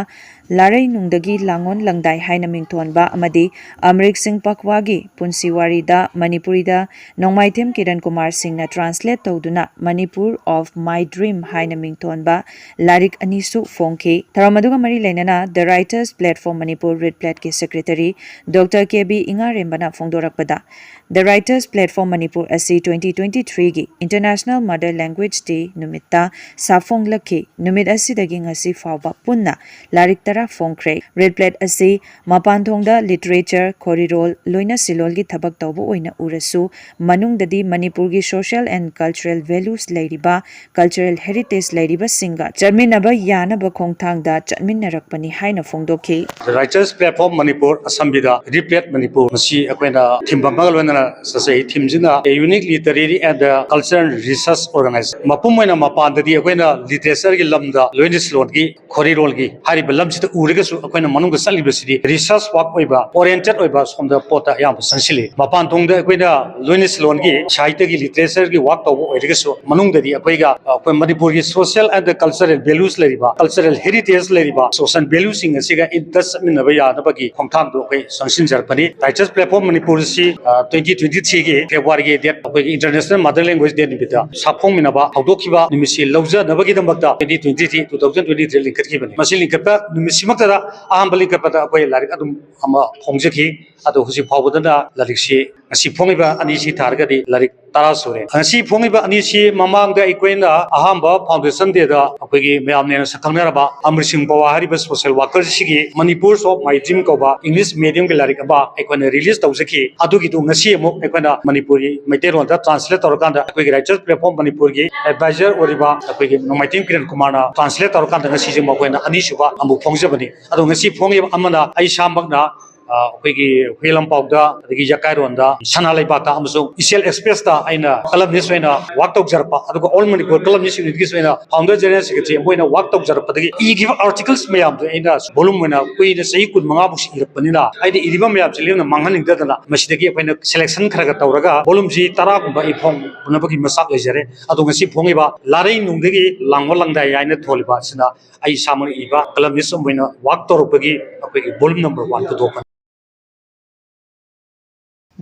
ꯂꯥꯔꯩꯅꯨꯡꯗꯒꯤ ꯂꯥꯡꯑꯣꯟ ꯂꯪꯗꯥꯏ ꯍꯥꯏꯅ ꯃꯤꯡꯊꯣꯟꯕ ꯑꯃꯗꯤ ꯑꯃꯔꯤꯛ ꯁꯤꯡ ꯄꯛꯋꯥꯒꯤ ꯄꯨꯟꯁꯤ ꯋꯥꯔꯤꯗ ꯃꯅꯤꯄꯨꯔꯤꯗ ꯅꯣꯡꯃꯥꯏꯊꯦꯝ ꯀꯤꯔꯟ ꯀꯨꯃꯥꯔ ꯁꯤꯡꯅ translate ꯇꯧꯗꯨꯅ Manipur of My Dream ꯍꯥꯏꯅ ꯃꯤꯡꯊꯣꯟꯕ ꯂꯥꯏꯔꯤꯛ ꯑꯅꯤꯁꯨ ꯐꯣꯡꯈꯤ꯫ ꯊꯧꯔꯝ ꯑꯗꯨꯒ ꯃꯔꯤ ꯂꯩꯅꯅ The Writers Platform Manipur RITPLAT ꯀꯤ secretary Doctor ꯀꯦ ꯕꯤ ꯏꯉꯥꯔꯦꯝꯕꯅ ꯐꯣꯡꯗꯣꯔꯛꯄꯗ, The Writers Platform Manipur ꯑꯁꯤ twenty twenty-three ꯒꯤ International Mother Language Day ꯅꯨꯃꯤꯠꯇ ꯁꯥꯐꯣꯡꯂꯛꯈꯤ꯫ ꯅꯨꯃꯤꯠ ꯑꯁꯤꯗꯒꯤ ꯉꯁꯤ ꯐꯥꯎꯕ ꯄꯨꯟꯅ ꯂꯥꯏꯔꯤꯛ ꯇꯔꯥ ꯐꯣꯡꯈ꯭ꯔꯦ꯫ RITPLAT ꯑꯁꯤ ꯃꯄꯥꯟ ꯊꯣꯡꯗ literature, ꯈꯣꯔꯤꯔꯣꯜ, ꯂꯣꯏꯅ ꯁꯤꯂꯣꯜꯒꯤ ꯊꯕꯛ ꯇꯧꯕ ꯑꯣꯏꯅ ꯎꯔꯁꯨ, ꯃꯅꯨꯡꯗꯗꯤ ꯃꯅꯤꯄꯨꯔꯒꯤ social and cultural values ꯂꯩꯔꯤꯕ, cultural heritage ꯂꯩꯔꯤꯕꯁꯤꯡꯒ ꯆꯠꯃꯤꯟꯅꯕ ꯌꯥꯅꯕ ꯈꯣꯡꯊꯥꯡꯗ ꯆꯠꯃꯤꯟꯅꯔꯛꯄꯅꯤ ꯍꯥꯏꯅ ꯐꯣꯡꯗꯣꯛꯈꯤ꯫ The Writers Platform Manipur ꯑꯁꯝꯕꯤꯗ RITPLAT Manipur ꯃꯁꯤ ꯑꯩꯈꯣꯏꯅ theme ꯑꯃꯒ ꯂꯣꯏꯅꯅ ꯆꯠꯆꯩ꯫ Theme ꯁꯤꯅ A Unique Literary and Cultural Research Organization꯫ ꯃꯄꯨꯝ ꯑꯣꯏꯅ ꯃꯄꯥꯟꯗꯗꯤ ꯑꯩꯈꯣꯏꯅ literature ꯒꯤ ꯂꯝꯗ ꯂꯣꯏꯅ ꯁꯤꯂꯣꯟꯒꯤ ꯈꯣꯔꯤꯔꯣꯜꯒꯤ ꯍꯥꯏꯔꯤꯕ ꯂꯝꯁꯤꯗ ꯎꯔꯒꯁꯨ, ꯑꯩꯈꯣꯏꯅ ꯃꯅꯨꯡꯗ ꯆꯠꯂꯤꯕꯁꯤꯗꯤ research work ꯑꯣꯏꯕ, oriented ꯑꯣꯏꯕ ꯁꯣꯝꯗ ꯄꯣꯠꯇ ꯑꯌꯥꯝꯕ ꯆꯪꯁꯤꯜꯂꯤ꯫ ꯃꯄꯥꯟ ꯊꯣꯡꯗ ꯑꯩꯈꯣꯏꯅ ꯂꯣꯏꯅ ꯁꯤꯂꯣꯟꯒꯤ ꯁꯥꯍꯤꯇ꯭ꯌꯒꯤ, literature ꯒꯤ work ꯇꯧꯕ ꯑꯣꯏꯔꯒꯁꯨ, ꯃꯅꯨꯡꯗꯗꯤ ꯑꯩꯈꯣꯏꯒ, ꯑꯩꯈꯣꯏ ꯃꯅꯤꯄꯨꯔꯒꯤ social and cultural values ꯂꯩꯔꯤꯕ, cultural heritage ꯂꯩꯔꯤꯕ, social value ꯁꯤꯡ ꯑꯁꯤꯒ in touch ꯆꯠꯃꯤꯟꯅꯕ ꯌꯥꯅꯕꯒꯤ ꯈꯣꯡꯊꯥꯡꯗꯣ ꯑꯩꯈꯣꯏ ꯆꯪꯁꯤꯟꯖꯔꯛꯄꯅꯤ꯫ Writers Platform ꯃꯅꯤꯄꯨꯔꯁꯤ, ꯑ, twenty twenty-three ꯒꯤ February ꯒꯤ date, ꯑꯩꯈꯣꯏꯒꯤ International Mother Language Day ꯅꯨꯃꯤꯠꯇ ꯁꯥꯐꯣꯡꯃꯤꯟꯅꯕ ꯍꯧꯗꯣꯛꯈꯤꯕ ꯅꯨꯃꯤꯠꯁꯤ ꯂꯧꯖꯅꯕꯒꯤꯗꯃꯛꯇ twenty twenty-three, two thousand twenty-three ꯂꯤꯡꯈꯠꯈꯤꯕꯅꯤ꯫ ꯃꯁꯤ ꯂꯤꯡꯈꯠꯄ ꯅꯨꯃꯤꯠꯁꯤꯃꯛꯇꯗ ꯑꯍꯥꯟꯕ ꯂꯤꯡꯈꯠꯄꯗ ꯑꯩꯈꯣꯏ ꯂꯥꯏꯔꯤꯛ ꯑꯗꯨꯝ ꯑꯃ ꯐꯣꯡꯖꯈꯤ꯫ ꯑꯗꯣ ꯍꯧꯖꯤꯛ ꯐꯥꯎꯕꯗꯅ ꯂꯥꯏꯔꯤꯛꯁꯤ, ꯉꯁꯤ ꯐꯣꯡꯉꯤꯕ ꯑꯅꯤꯁꯤ ꯊꯥꯔꯒꯗꯤ ꯂꯥꯏꯔꯤꯛ ꯇꯔꯥ ꯁꯨꯔꯦ꯫ ꯉꯁꯤ ꯐꯣꯡꯉꯤꯕ ꯑꯅꯤꯁꯤ ꯃꯃꯥꯡꯗ ꯑꯩꯈꯣꯏꯅ ꯑꯍꯥꯟꯕ Foundation Day ꯗ ꯑꯩꯈꯣꯏꯒꯤ ꯃꯌꯥꯝꯅ ꯍꯦꯟꯅ ꯁꯛ ꯈꯪꯅꯔꯕ ꯑꯃꯔꯤꯛ ꯁꯤꯡ ꯄꯋꯥ ꯍꯥꯏꯔꯤꯕ social worker ꯁꯤꯒꯤ Manipur of My Dream ꯀꯧꯕ English medium ꯒꯤ ꯂꯥꯏꯔꯤꯛ ꯑꯃ ꯑꯩꯈꯣꯏꯅ release ꯇꯧꯖꯈꯤ꯫ ꯑꯗꯨꯒꯤꯗꯨ ꯉꯁꯤ ꯑꯃꯨꯛ ꯑꯩꯈꯣꯏꯅ ꯃꯅꯤꯄꯨꯔꯤ ꯃꯩꯇꯩꯂꯣꯟꯗ translate ꯇꯧꯔꯀꯥꯟꯗ ꯑꯩꯈꯣꯏꯒꯤ Writers Platform ꯃꯅꯤꯄꯨꯔꯒꯤ advisor ꯑꯣꯏꯔꯤꯕ ꯑꯩꯈꯣꯏꯒꯤ ꯅꯣꯡꯃꯥꯏꯊꯦꯝ ꯀꯤꯔꯟ ꯀꯨꯃꯥꯔꯅ translate ꯇꯧꯔꯀꯥꯟꯗ ꯉꯁꯤꯁꯦ ꯃꯈꯣꯏꯅ ꯑꯅꯤꯁꯨꯕ ꯑꯃꯨꯛ ꯐꯣꯡꯖꯕꯅꯤ꯫ ꯑꯗꯣ ꯉꯁꯤ ꯐꯣꯡꯉꯤꯕ ꯑꯃꯅ ꯑꯩ ꯏꯁꯥꯃꯛꯅ ꯑ, ꯑꯩꯈꯣꯏꯒꯤ ꯍꯨꯏꯂꯝꯄꯥꯎꯗ, ꯑꯗꯒꯤ ꯌꯀꯥꯏꯔꯣꯟꯗ, ꯁꯅꯥ ꯂꯩꯕꯥꯛꯇ ꯑꯃꯁꯨꯡ ꯏꯆꯦꯜ ꯑꯦꯛꯁꯄ꯭ꯔꯦꯁꯇ ꯑꯩꯅ columnist ꯑꯣꯏꯅ work ꯇꯧꯖꯔꯛꯄ, ꯑꯗꯨꯒ All Manipur Columnist Unityꯒꯤꯁꯨ ꯑꯩꯅ founder general secretary ꯑꯃ ꯑꯣꯏꯅ work ꯇꯧꯖꯔꯛꯄꯗꯒꯤ ꯏꯈꯤꯕ articles ꯃꯌꯥꯝꯗꯣ ꯑꯩꯅ volume ꯑꯣꯏꯅ ꯀꯨꯏꯅ ꯆꯍꯤ ꯀꯨꯟꯃꯉꯥꯃꯨꯛꯁꯤ ꯏꯔꯛꯄꯅꯤꯅ, ꯑꯩꯅ ꯏꯔꯤꯕ ꯃꯌꯥꯝꯁꯤ ꯂꯦꯝꯅ ꯃꯥꯡꯍꯟꯅꯤꯡꯗꯗꯅ ꯃꯁꯤꯗꯒꯤ ꯑꯩꯈꯣꯏꯅ selection ꯈꯔ ꯈꯔ ꯇꯧꯔꯒ volumeꯁꯤ ꯇꯔꯥꯒꯨꯝꯕ ꯑꯩ ꯐꯣꯡꯅꯕꯒꯤ ꯃꯆꯥꯛ ꯂꯩꯖꯔꯦ꯫ ꯑꯗꯣ ꯉꯁꯤ ꯐꯣꯡꯉꯤꯕ ꯂꯥꯔꯩ ꯅꯨꯡꯗꯒꯤ ꯂꯥꯡꯕ ꯂꯪꯗꯥꯏ ꯍꯥꯏꯅ ꯊꯣꯜꯂꯤꯕ ꯑꯁꯤꯅ ꯑꯩ ꯏꯁꯥꯃꯛꯅ ꯏꯕ columnist ꯑꯃ ꯑꯣꯏꯅ work ꯇꯧꯔꯛꯄꯒꯤ ꯑꯩꯈꯣꯏꯒꯤ volume number one ꯄꯨꯊꯣꯛꯄꯅꯤ꯫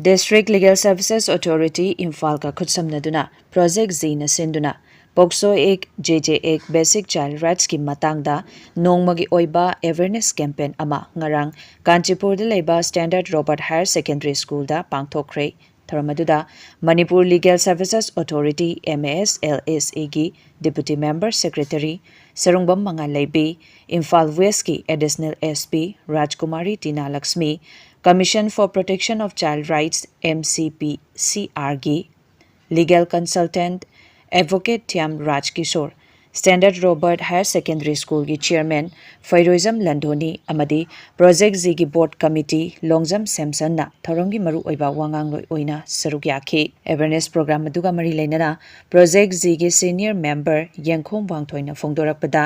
District Legal Services Authority ꯏꯝꯐꯥꯜꯒ ꯈꯨꯠꯁꯝꯅꯗꯨꯅ Project Zꯅ ꯁꯤꯟꯗꯨꯅ POCSO Act, JJ Act, Basic Child Rightsꯀꯤ ꯃꯇꯥꯡꯗ ꯅꯣꯡꯃꯒꯤ ꯑꯣꯏꯕ awareness campaign ꯑꯃ ꯉꯔꯥꯡ ꯀꯥꯟꯆꯤꯄꯨꯔꯗ ꯂꯩꯕ Standard Robert Higher Secondary Schoolꯗ ꯄꯥꯡꯊꯣꯛꯈ꯭ꯔꯦ꯫ ꯊꯧꯔꯝ ꯑꯗꯨꯗ Manipur Legal Services Authority, MASLSAꯒꯤ Deputy Member Secretary Sarungbam ꯃꯉꯥꯜꯂꯩꯕꯤ, Imphal Westꯀꯤ Additional SP ꯔꯥꯖꯀꯨꯃꯥꯔꯤ Tina Lakshmi, Commission for Protection of Child Rights, MCPCRꯒꯤ Legal Consultant Advocate Thiyam Raj Kishore, Standard Robert Higher Secondary Schoolꯒꯤ Chairman ꯐꯩꯔꯣꯏꯖꯝ ꯂꯟꯗꯣꯅꯤ ꯑꯃꯗꯤ Project Zꯒꯤ Board Committee Longjam ꯁꯦꯝꯁꯟꯅ ꯊꯧꯔꯝꯒꯤ ꯃꯔꯨꯑꯣꯏꯕ ꯋꯥꯉꯥꯡꯂꯣꯏ ꯑꯣꯏꯅ ꯁꯔꯨꯛ ꯌꯥꯈꯤ꯫ Awareness program ꯑꯗꯨꯒ ꯃꯔꯤ ꯂꯩꯅꯅ Project Zꯒꯤ Senior Member ꯌꯦꯡꯈꯣꯝ ꯋꯥꯡꯊꯣꯏꯅ ꯐꯣꯡꯗꯣꯔꯛꯄꯗ,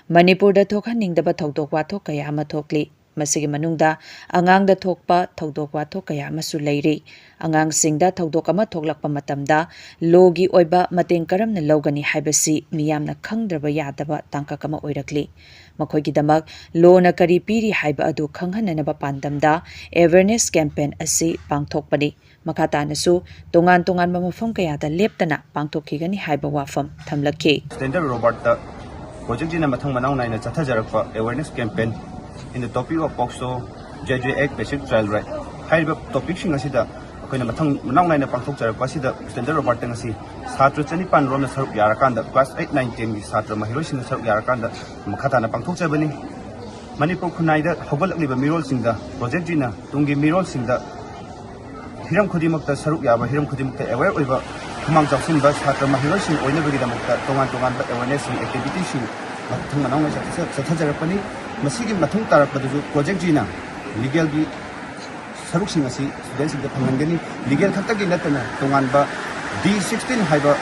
ꯃꯅꯤꯄꯨꯔꯗ ꯊꯣꯛꯍꯟꯅꯤꯡꯗꯕ ꯊꯧꯗꯣꯛ ꯋꯥꯊꯣꯛ ꯀꯌꯥ ꯑꯃ ꯊꯣꯛꯂꯤ꯫ ꯃꯁꯤꯒꯤ ꯃꯅꯨꯡꯗ ꯑꯉꯥꯡꯗ ꯊꯣꯛꯄ ꯊꯧꯗꯣꯛ ꯋꯥꯊꯣꯛ ꯀꯌꯥ ꯑꯃꯁꯨ ꯂꯩꯔꯤ꯫ ꯑꯉꯥꯡꯁꯤꯡꯗ ꯊꯧꯗꯣꯛ ꯑꯃ ꯊꯣꯛꯂꯛꯄ ꯃꯇꯝꯗ lawꯒꯤ ꯑꯣꯏꯕ ꯃꯇꯦꯡ ꯀꯔꯝꯅ ꯂꯧꯒꯅꯤ ꯍꯥꯏꯕꯁꯤ ꯃꯤꯌꯥꯝꯅ ꯈꯪꯗ꯭ꯔꯕ ꯌꯥꯗꯕ ꯇꯥꯡꯀꯛ ꯑꯃ ꯑꯣꯏꯔꯛꯂꯤ꯫ ꯃꯈꯣꯏꯒꯤꯗꯃꯛ lawꯅ ꯀꯔꯤ ꯄꯤꯔꯤ ꯍꯥꯏꯕ ꯑꯗꯨ ꯈꯪꯍꯟꯅꯅꯕ ꯄꯥꯟꯗꯝꯗ awareness campaign ꯑꯁꯤ ꯄꯥꯡꯊꯣꯛꯄꯅꯤ꯫ ꯃꯈꯥ ꯇꯥꯅꯁꯨ ꯇꯣꯉꯥꯟ ꯇꯣꯉꯥꯟꯕ ꯃꯐꯝ ꯀꯌꯥꯗ ꯂꯦꯞꯇꯅ ꯄꯥꯡꯊꯣꯛꯈꯤꯒꯅꯤ ꯍꯥꯏꯕ ꯋꯥꯐꯝ ꯊꯝꯂꯛꯈꯤ꯫ Standard Robertꯇ Project Zꯅ ꯃꯊꯪ ꯃꯅꯥꯎ ꯅꯥꯏꯅ ꯆꯠꯊꯖꯔꯛꯄ awareness campaign in the topic of POCSO, JJ Act, Basic Child Right ꯍꯥꯏꯔꯤꯕ topicꯁꯤꯡ ꯑꯁꯤꯗ ꯑꯩꯈꯣꯏꯅ ꯃꯊꯪ ꯃꯅꯥꯎ ꯅꯥꯏꯅ ꯄꯥꯡꯊꯣꯛꯆꯔꯛꯄ ꯑꯁꯤꯗ Standard Robertꯇ ꯉꯁꯤ ꯁꯥꯇ꯭ꯔ ꯆꯅꯤꯄꯥꯟ ꯔꯣꯝꯅ ꯁꯔꯨꯛ ꯌꯥꯔꯀꯥꯟꯗ, class eight, nine, tenꯒꯤ ꯁꯥꯇ꯭ꯔ ꯃꯍꯩꯔꯣꯏꯁꯤꯡꯅ ꯁꯔꯨꯛ ꯌꯥꯔꯀꯥꯟꯗ ꯃꯈꯥ ꯇꯥꯅ ꯄꯥꯡꯊꯣꯛꯆꯕꯅꯤ꯫ ꯃꯅꯤꯄꯨꯔ ꯈꯨꯟꯅꯥꯏꯗ ꯍꯧꯒꯠꯂꯛꯂꯤꯕ ꯃꯤꯔꯣꯜꯁꯤꯡꯗ, Project Zꯅ ꯇꯨꯡꯒꯤ ꯃꯤꯔꯣꯜꯁꯤꯡꯗ ꯍꯤꯔꯝ ꯈꯨꯗꯤꯡꯃꯛꯇ ꯁꯔꯨꯛ ꯌꯥꯕ, ꯍꯤꯔꯝ ꯈꯨꯗꯤꯡꯃꯛꯇ aware ꯑꯣꯏꯕ, ꯈꯨꯃꯥꯡ ꯆꯥꯎꯁꯤꯟꯕ ꯁꯥꯇ꯭ꯔ ꯃꯍꯩꯔꯣꯏꯁꯤꯡ ꯑꯣꯏꯅꯕꯒꯤꯗꯃꯛꯇ ꯇꯣꯉꯥꯟ ꯇꯣꯉꯥꯟꯕ awarenessꯁꯤꯡ, activityꯁꯤꯡ ꯃꯊꯪ ꯃꯅꯥꯎ ꯅꯥꯏꯅ ꯆꯠꯊ-, ꯆꯠꯊꯖꯔꯛꯄꯅꯤ꯫ ꯃꯁꯤꯒꯤ ꯃꯇꯨꯡ ꯇꯥꯔꯛꯄꯗꯁꯨ Project Zꯅ legalꯒꯤ ꯁꯔꯨꯛꯁꯤꯡ ꯑꯁꯤ ꯁ꯭ꯇꯨꯗꯦꯟꯁꯤꯡꯗ ꯐꯪꯍꯟꯒꯅꯤ꯫ ꯂꯤꯒꯦꯜ ꯈꯛꯇꯒꯤ ꯅꯠꯇꯅ ꯇꯣꯉꯥꯟꯕ ꯗꯤ ꯁꯤꯛꯁꯇꯤꯟ ꯍꯥꯏꯕ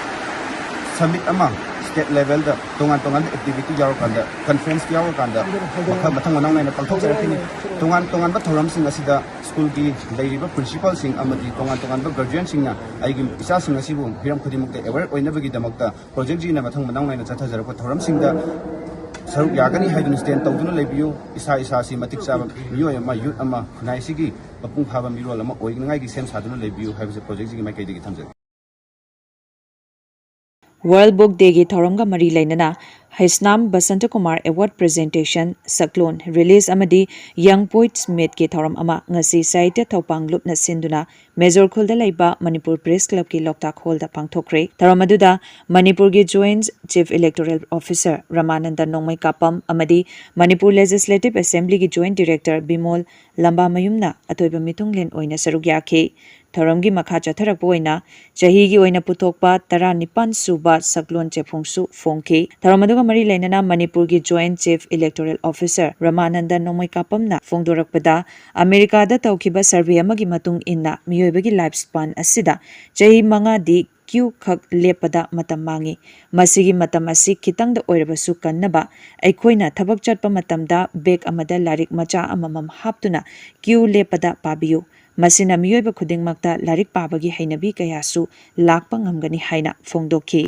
ꯁꯃꯤꯠ ꯑꯃ ꯁ꯭ꯇꯦꯠ ꯂꯦꯚꯦꯜꯗ ꯇꯣꯉꯥꯟ ꯇꯣꯉꯥꯟꯕ ꯑꯦꯛꯇꯤꯚꯤꯇꯤ ꯌꯥꯎꯔꯀꯥꯟꯗ, ꯀꯟꯐ꯭ꯔꯦꯟꯁ ꯌꯥꯎꯔꯀꯥꯟꯗ ꯃꯈꯜ ꯃꯊꯪ ꯃꯅꯥꯎ ꯅꯥꯏꯅ ꯄꯥꯡꯊꯣꯛꯆꯔꯛꯈꯤꯅꯤ꯫ ꯇꯣꯉꯥꯟ ꯇꯣꯉꯥꯟꯕ ꯊꯧꯔꯝꯁꯤꯡ ꯑꯁꯤꯗ ꯁ꯭ꯀꯨꯜꯒꯤ ꯂꯩꯔꯤꯕ ꯄ꯭ꯔꯤꯟꯁꯤꯄꯥꯜꯁꯤꯡ ꯑꯃꯗꯤ ꯇꯣꯉꯥꯟ ꯇꯣꯉꯥꯟꯕ ꯒꯥꯔꯖꯤꯌꯟꯁꯤꯡꯅ ꯑꯩꯒꯤ ꯏꯆꯥꯁꯤꯡ ꯑꯁꯤꯕꯨ ꯍꯤꯔꯝ ꯈꯨꯗꯤꯡꯃꯛꯇ ꯑꯦꯋꯦꯌꯔ ꯑꯣꯏꯅꯕꯒꯤꯗꯃꯛꯇ ꯄ꯭ꯔꯣꯖꯦꯛꯁꯤꯅ ꯃꯊꯪ ꯃꯅꯥꯎ ꯅꯥꯏꯅ ꯆꯠꯊꯖꯔꯛꯄ ꯊꯧꯔꯝꯁꯤꯡꯗ ꯁꯔꯨꯛ ꯌꯥꯒꯅꯤ ꯍꯥꯏꯗꯨꯅ ꯁ꯭ꯇꯦꯟ ꯇꯧꯗꯨꯅ ꯂꯩꯕꯤꯌꯨ꯫ ꯏꯁꯥ ꯏꯁꯥꯁꯤ ꯃꯇꯤꯛ ꯆꯥꯕ ꯃꯤꯑꯣꯏ ꯑꯃ, ꯌꯨꯠ ꯑꯃ, ꯈꯨꯟꯅꯥꯏꯁꯤꯒꯤ ꯃꯄꯨꯡ ꯐꯥꯕ ꯃꯤꯔꯣꯜ ꯑꯃ ꯑꯣꯏꯅꯉꯥꯏꯒꯤ ꯁꯦꯝ ꯁꯥꯗꯨꯅ ꯂꯩꯕꯤꯌꯨ ꯍꯥꯏꯕꯁꯦ ꯄ꯭ꯔꯣꯖꯦꯛꯁꯤꯒꯤ ꯃꯥꯏꯀꯩꯗꯒꯤ ꯊꯝꯖꯒꯦ꯫ World Book Dayꯒꯤ ꯊꯧꯔꯝꯒ ꯃꯔꯤ ꯂꯩꯅꯅ ꯍꯩꯁꯅꯥꯝ ꯕꯁꯟꯇꯀꯨꯃꯥꯔ ꯑꯦꯋꯥꯔꯗ ꯄ꯭ꯔꯖꯦꯟꯇꯦꯁꯟ, ꯁꯛꯂꯣꯟ ꯔꯤꯂꯤꯖ ꯑꯃꯗꯤ Young Poets Meetꯀꯤ ꯊꯧꯔꯝ ꯑꯃ ꯉꯁꯤ ꯁꯥꯍꯤꯇ꯭ꯌ ꯊꯧꯄꯥꯡ ꯂꯨꯞꯅ ꯁꯤꯟꯗꯨꯅ ꯃꯦꯖꯣꯔ ꯈꯨꯜꯗ ꯂꯩꯕ ꯃꯅꯤꯄꯨꯔ ꯄ꯭ꯔꯦꯁ ꯀ꯭ꯂꯕꯀꯤ ꯂꯣꯛꯇꯥꯛ ꯍꯣꯜꯗ ꯄꯥꯡꯊꯣꯛꯈ꯭ꯔꯦ꯫ ꯊꯧꯔꯝ ꯑꯗꯨꯗ ꯃꯅꯤꯄꯨꯔꯒꯤ ꯖꯣꯏꯟꯠ ꯆꯤꯐ ꯏꯂꯦꯛꯇꯣꯔꯦꯜ ꯑꯣꯐꯤꯁꯔ ꯔꯃꯥꯅꯟꯗ ꯅꯣꯡꯃꯩꯀꯥꯄꯝ ꯑꯃꯗꯤ Manipur legislative ꯑꯦꯁꯦꯝꯕ꯭ꯂꯤꯒꯤ joint director Bimol ꯂꯝꯕꯥꯃꯌꯨꯝꯅ ꯑꯊꯣꯏꯕ ꯃꯤꯊꯨꯡꯂꯦꯟ ꯑꯣꯏꯅ ꯁꯔꯨꯛ ꯌꯥꯈꯤ꯫ ꯊꯧꯔꯝꯒꯤ ꯃꯈꯥ ꯆꯠꯊꯔꯛꯄ ꯑꯣꯏꯅ ꯆꯍꯤꯒꯤ ꯑꯣꯏꯅ ꯄꯨꯊꯣꯛꯄ ꯇꯔꯥꯅꯤꯄꯥꯟ ꯁꯨꯕ ꯁꯛꯂꯣꯟ ꯆꯦꯐꯣꯡꯁꯨ ꯐꯣꯡꯈꯤ꯫ ꯊꯧꯔꯝ ꯑꯗꯨꯒ ꯃꯔꯤ ꯂꯩꯅꯅ ꯃꯅꯤꯄꯨꯔꯒꯤ ꯖꯣꯏꯟꯠ ꯆꯤꯐ ꯏꯂꯦꯛꯇꯣꯔꯦꯜ ꯑꯣꯐꯤꯁꯔ ꯔꯃꯥꯅꯟꯗ ꯅꯣꯡꯃꯩꯀꯥꯄꯝꯅ ꯐꯣꯡꯗꯣꯔꯛꯄꯗ, ꯑꯃꯦꯔꯤꯀꯥꯗ ꯇꯧꯈꯤꯕ ꯁꯔꯚꯦ ꯑꯃꯒꯤ ꯃꯇꯨꯡ ꯏꯟꯅ ꯃꯤꯑꯣꯏꯕꯒꯤ ꯂꯥꯏꯐ ꯁ꯭ꯄꯥꯟ ꯑꯁꯤꯗ ꯆꯍꯤ ꯃꯉꯥꯗꯤ ꯀ꯭ꯌꯨ ꯈꯛ ꯂꯦꯞꯄꯗ ꯃꯇꯝ ꯃꯥꯡꯏ꯫ ꯃꯁꯤꯒꯤ ꯃꯇꯝ ꯑꯁꯤ ꯈꯤꯇꯪꯗ ꯑꯣꯏꯔꯕꯁꯨ ꯀꯟꯅꯕ ꯑꯩꯈꯣꯏꯅ ꯊꯕꯛ ꯆꯠꯄ ꯃꯇꯝꯗ ꯕꯦꯒ ꯑꯃꯗ ꯂꯥꯏꯔꯤꯛ ꯃꯆꯥ ꯑꯃꯃꯝ ꯍꯥꯞꯇꯨꯅ ꯀ꯭ꯌꯨ ꯂꯦꯞꯄꯗ ꯄꯥꯕꯤꯌꯨ꯫ ꯃꯁꯤꯅ ꯃꯤꯑꯣꯏꯕ ꯈꯨꯗꯤꯡꯃꯛꯇ ꯂꯥꯏꯔꯤꯛ ꯄꯥꯕꯒꯤ ꯍꯩꯅꯕꯤ ꯀꯌꯥꯁꯨ ꯂꯥꯛꯄ ꯉꯝꯒꯅꯤ ꯍꯥꯏꯅ ꯐꯣꯡꯗꯣꯛꯈꯤ꯫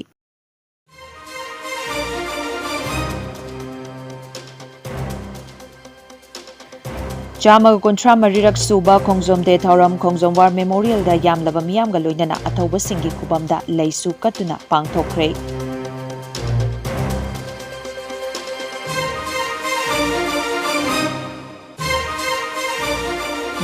ꯆꯥꯝꯃꯒ ꯀꯨꯟꯊ꯭ꯔꯥ ꯃꯔꯤꯔꯛ ꯁꯨꯕ ꯈꯣꯡꯖꯣꯝ ꯗꯦ ꯊꯧꯔꯝ ꯈꯣꯡꯖꯣꯝ ꯋꯥꯔ ꯃꯦꯃꯣꯔꯤꯌꯦꯜꯗ ꯌꯥꯝꯂꯕ ꯃꯤꯌꯥꯝꯒ ꯂꯣꯏꯅꯅ ꯑꯊꯧꯕꯁꯤꯡꯒꯤ ꯈꯨꯕꯝꯗ ꯂꯩꯁꯨ ꯀꯠꯇꯨꯅ ꯄꯥꯡꯊꯣꯛꯈ꯭ꯔꯦ꯫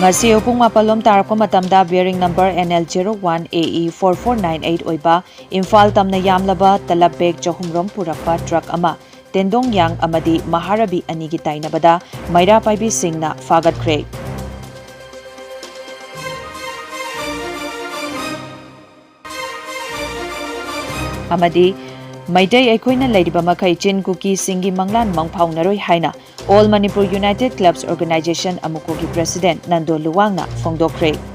ꯉꯁꯤ ꯑꯌꯨꯛ ꯄꯨꯡ ꯃꯥꯄꯜ ꯂꯣꯝ ꯇꯥꯔꯛꯄ ꯃꯇꯝꯗ bearing number N L zero one A E four four nine eight ꯑꯣꯏꯕ ꯏꯝꯐꯥꯜ ꯇꯝꯅ ꯌꯥꯝꯂꯕ ꯇꯂꯕ ꯕꯦꯒ ꯆꯍꯨꯝ ꯔꯣꯝ ꯄꯨꯔꯛꯄ ꯇ꯭ꯔꯛ ꯑꯃ ꯇꯦꯟꯗꯣꯡꯌꯥꯡ ꯑꯃꯗꯤ ꯃꯍꯥꯔꯕꯤ ꯑꯅꯤꯒꯤ ꯇꯥꯏꯅꯕꯗ ꯃꯩꯔꯥ ꯄꯥꯏꯕꯤꯁꯤꯡꯅ ꯐꯥꯒꯠꯈ꯭ꯔꯦ꯫ ꯑꯃꯗꯤ ꯃꯩꯇꯩ ꯑꯩꯈꯣꯏꯅ ꯂꯩꯔꯤꯕ ꯃꯈꯩ ꯆꯤꯟ ꯀꯨꯀꯤꯁꯤꯡꯒꯤ ꯃꯪꯂꯥꯟ ꯃꯪꯐꯥꯎꯅꯔꯣꯏ ꯍꯥꯏꯅ All Manipur United Clubs Organisation, ꯑꯃꯨꯀꯣꯒꯤ president Nando ꯂꯨꯋꯥꯡꯅ ꯐꯣꯡꯗꯣꯛꯈ꯭ꯔꯦ꯫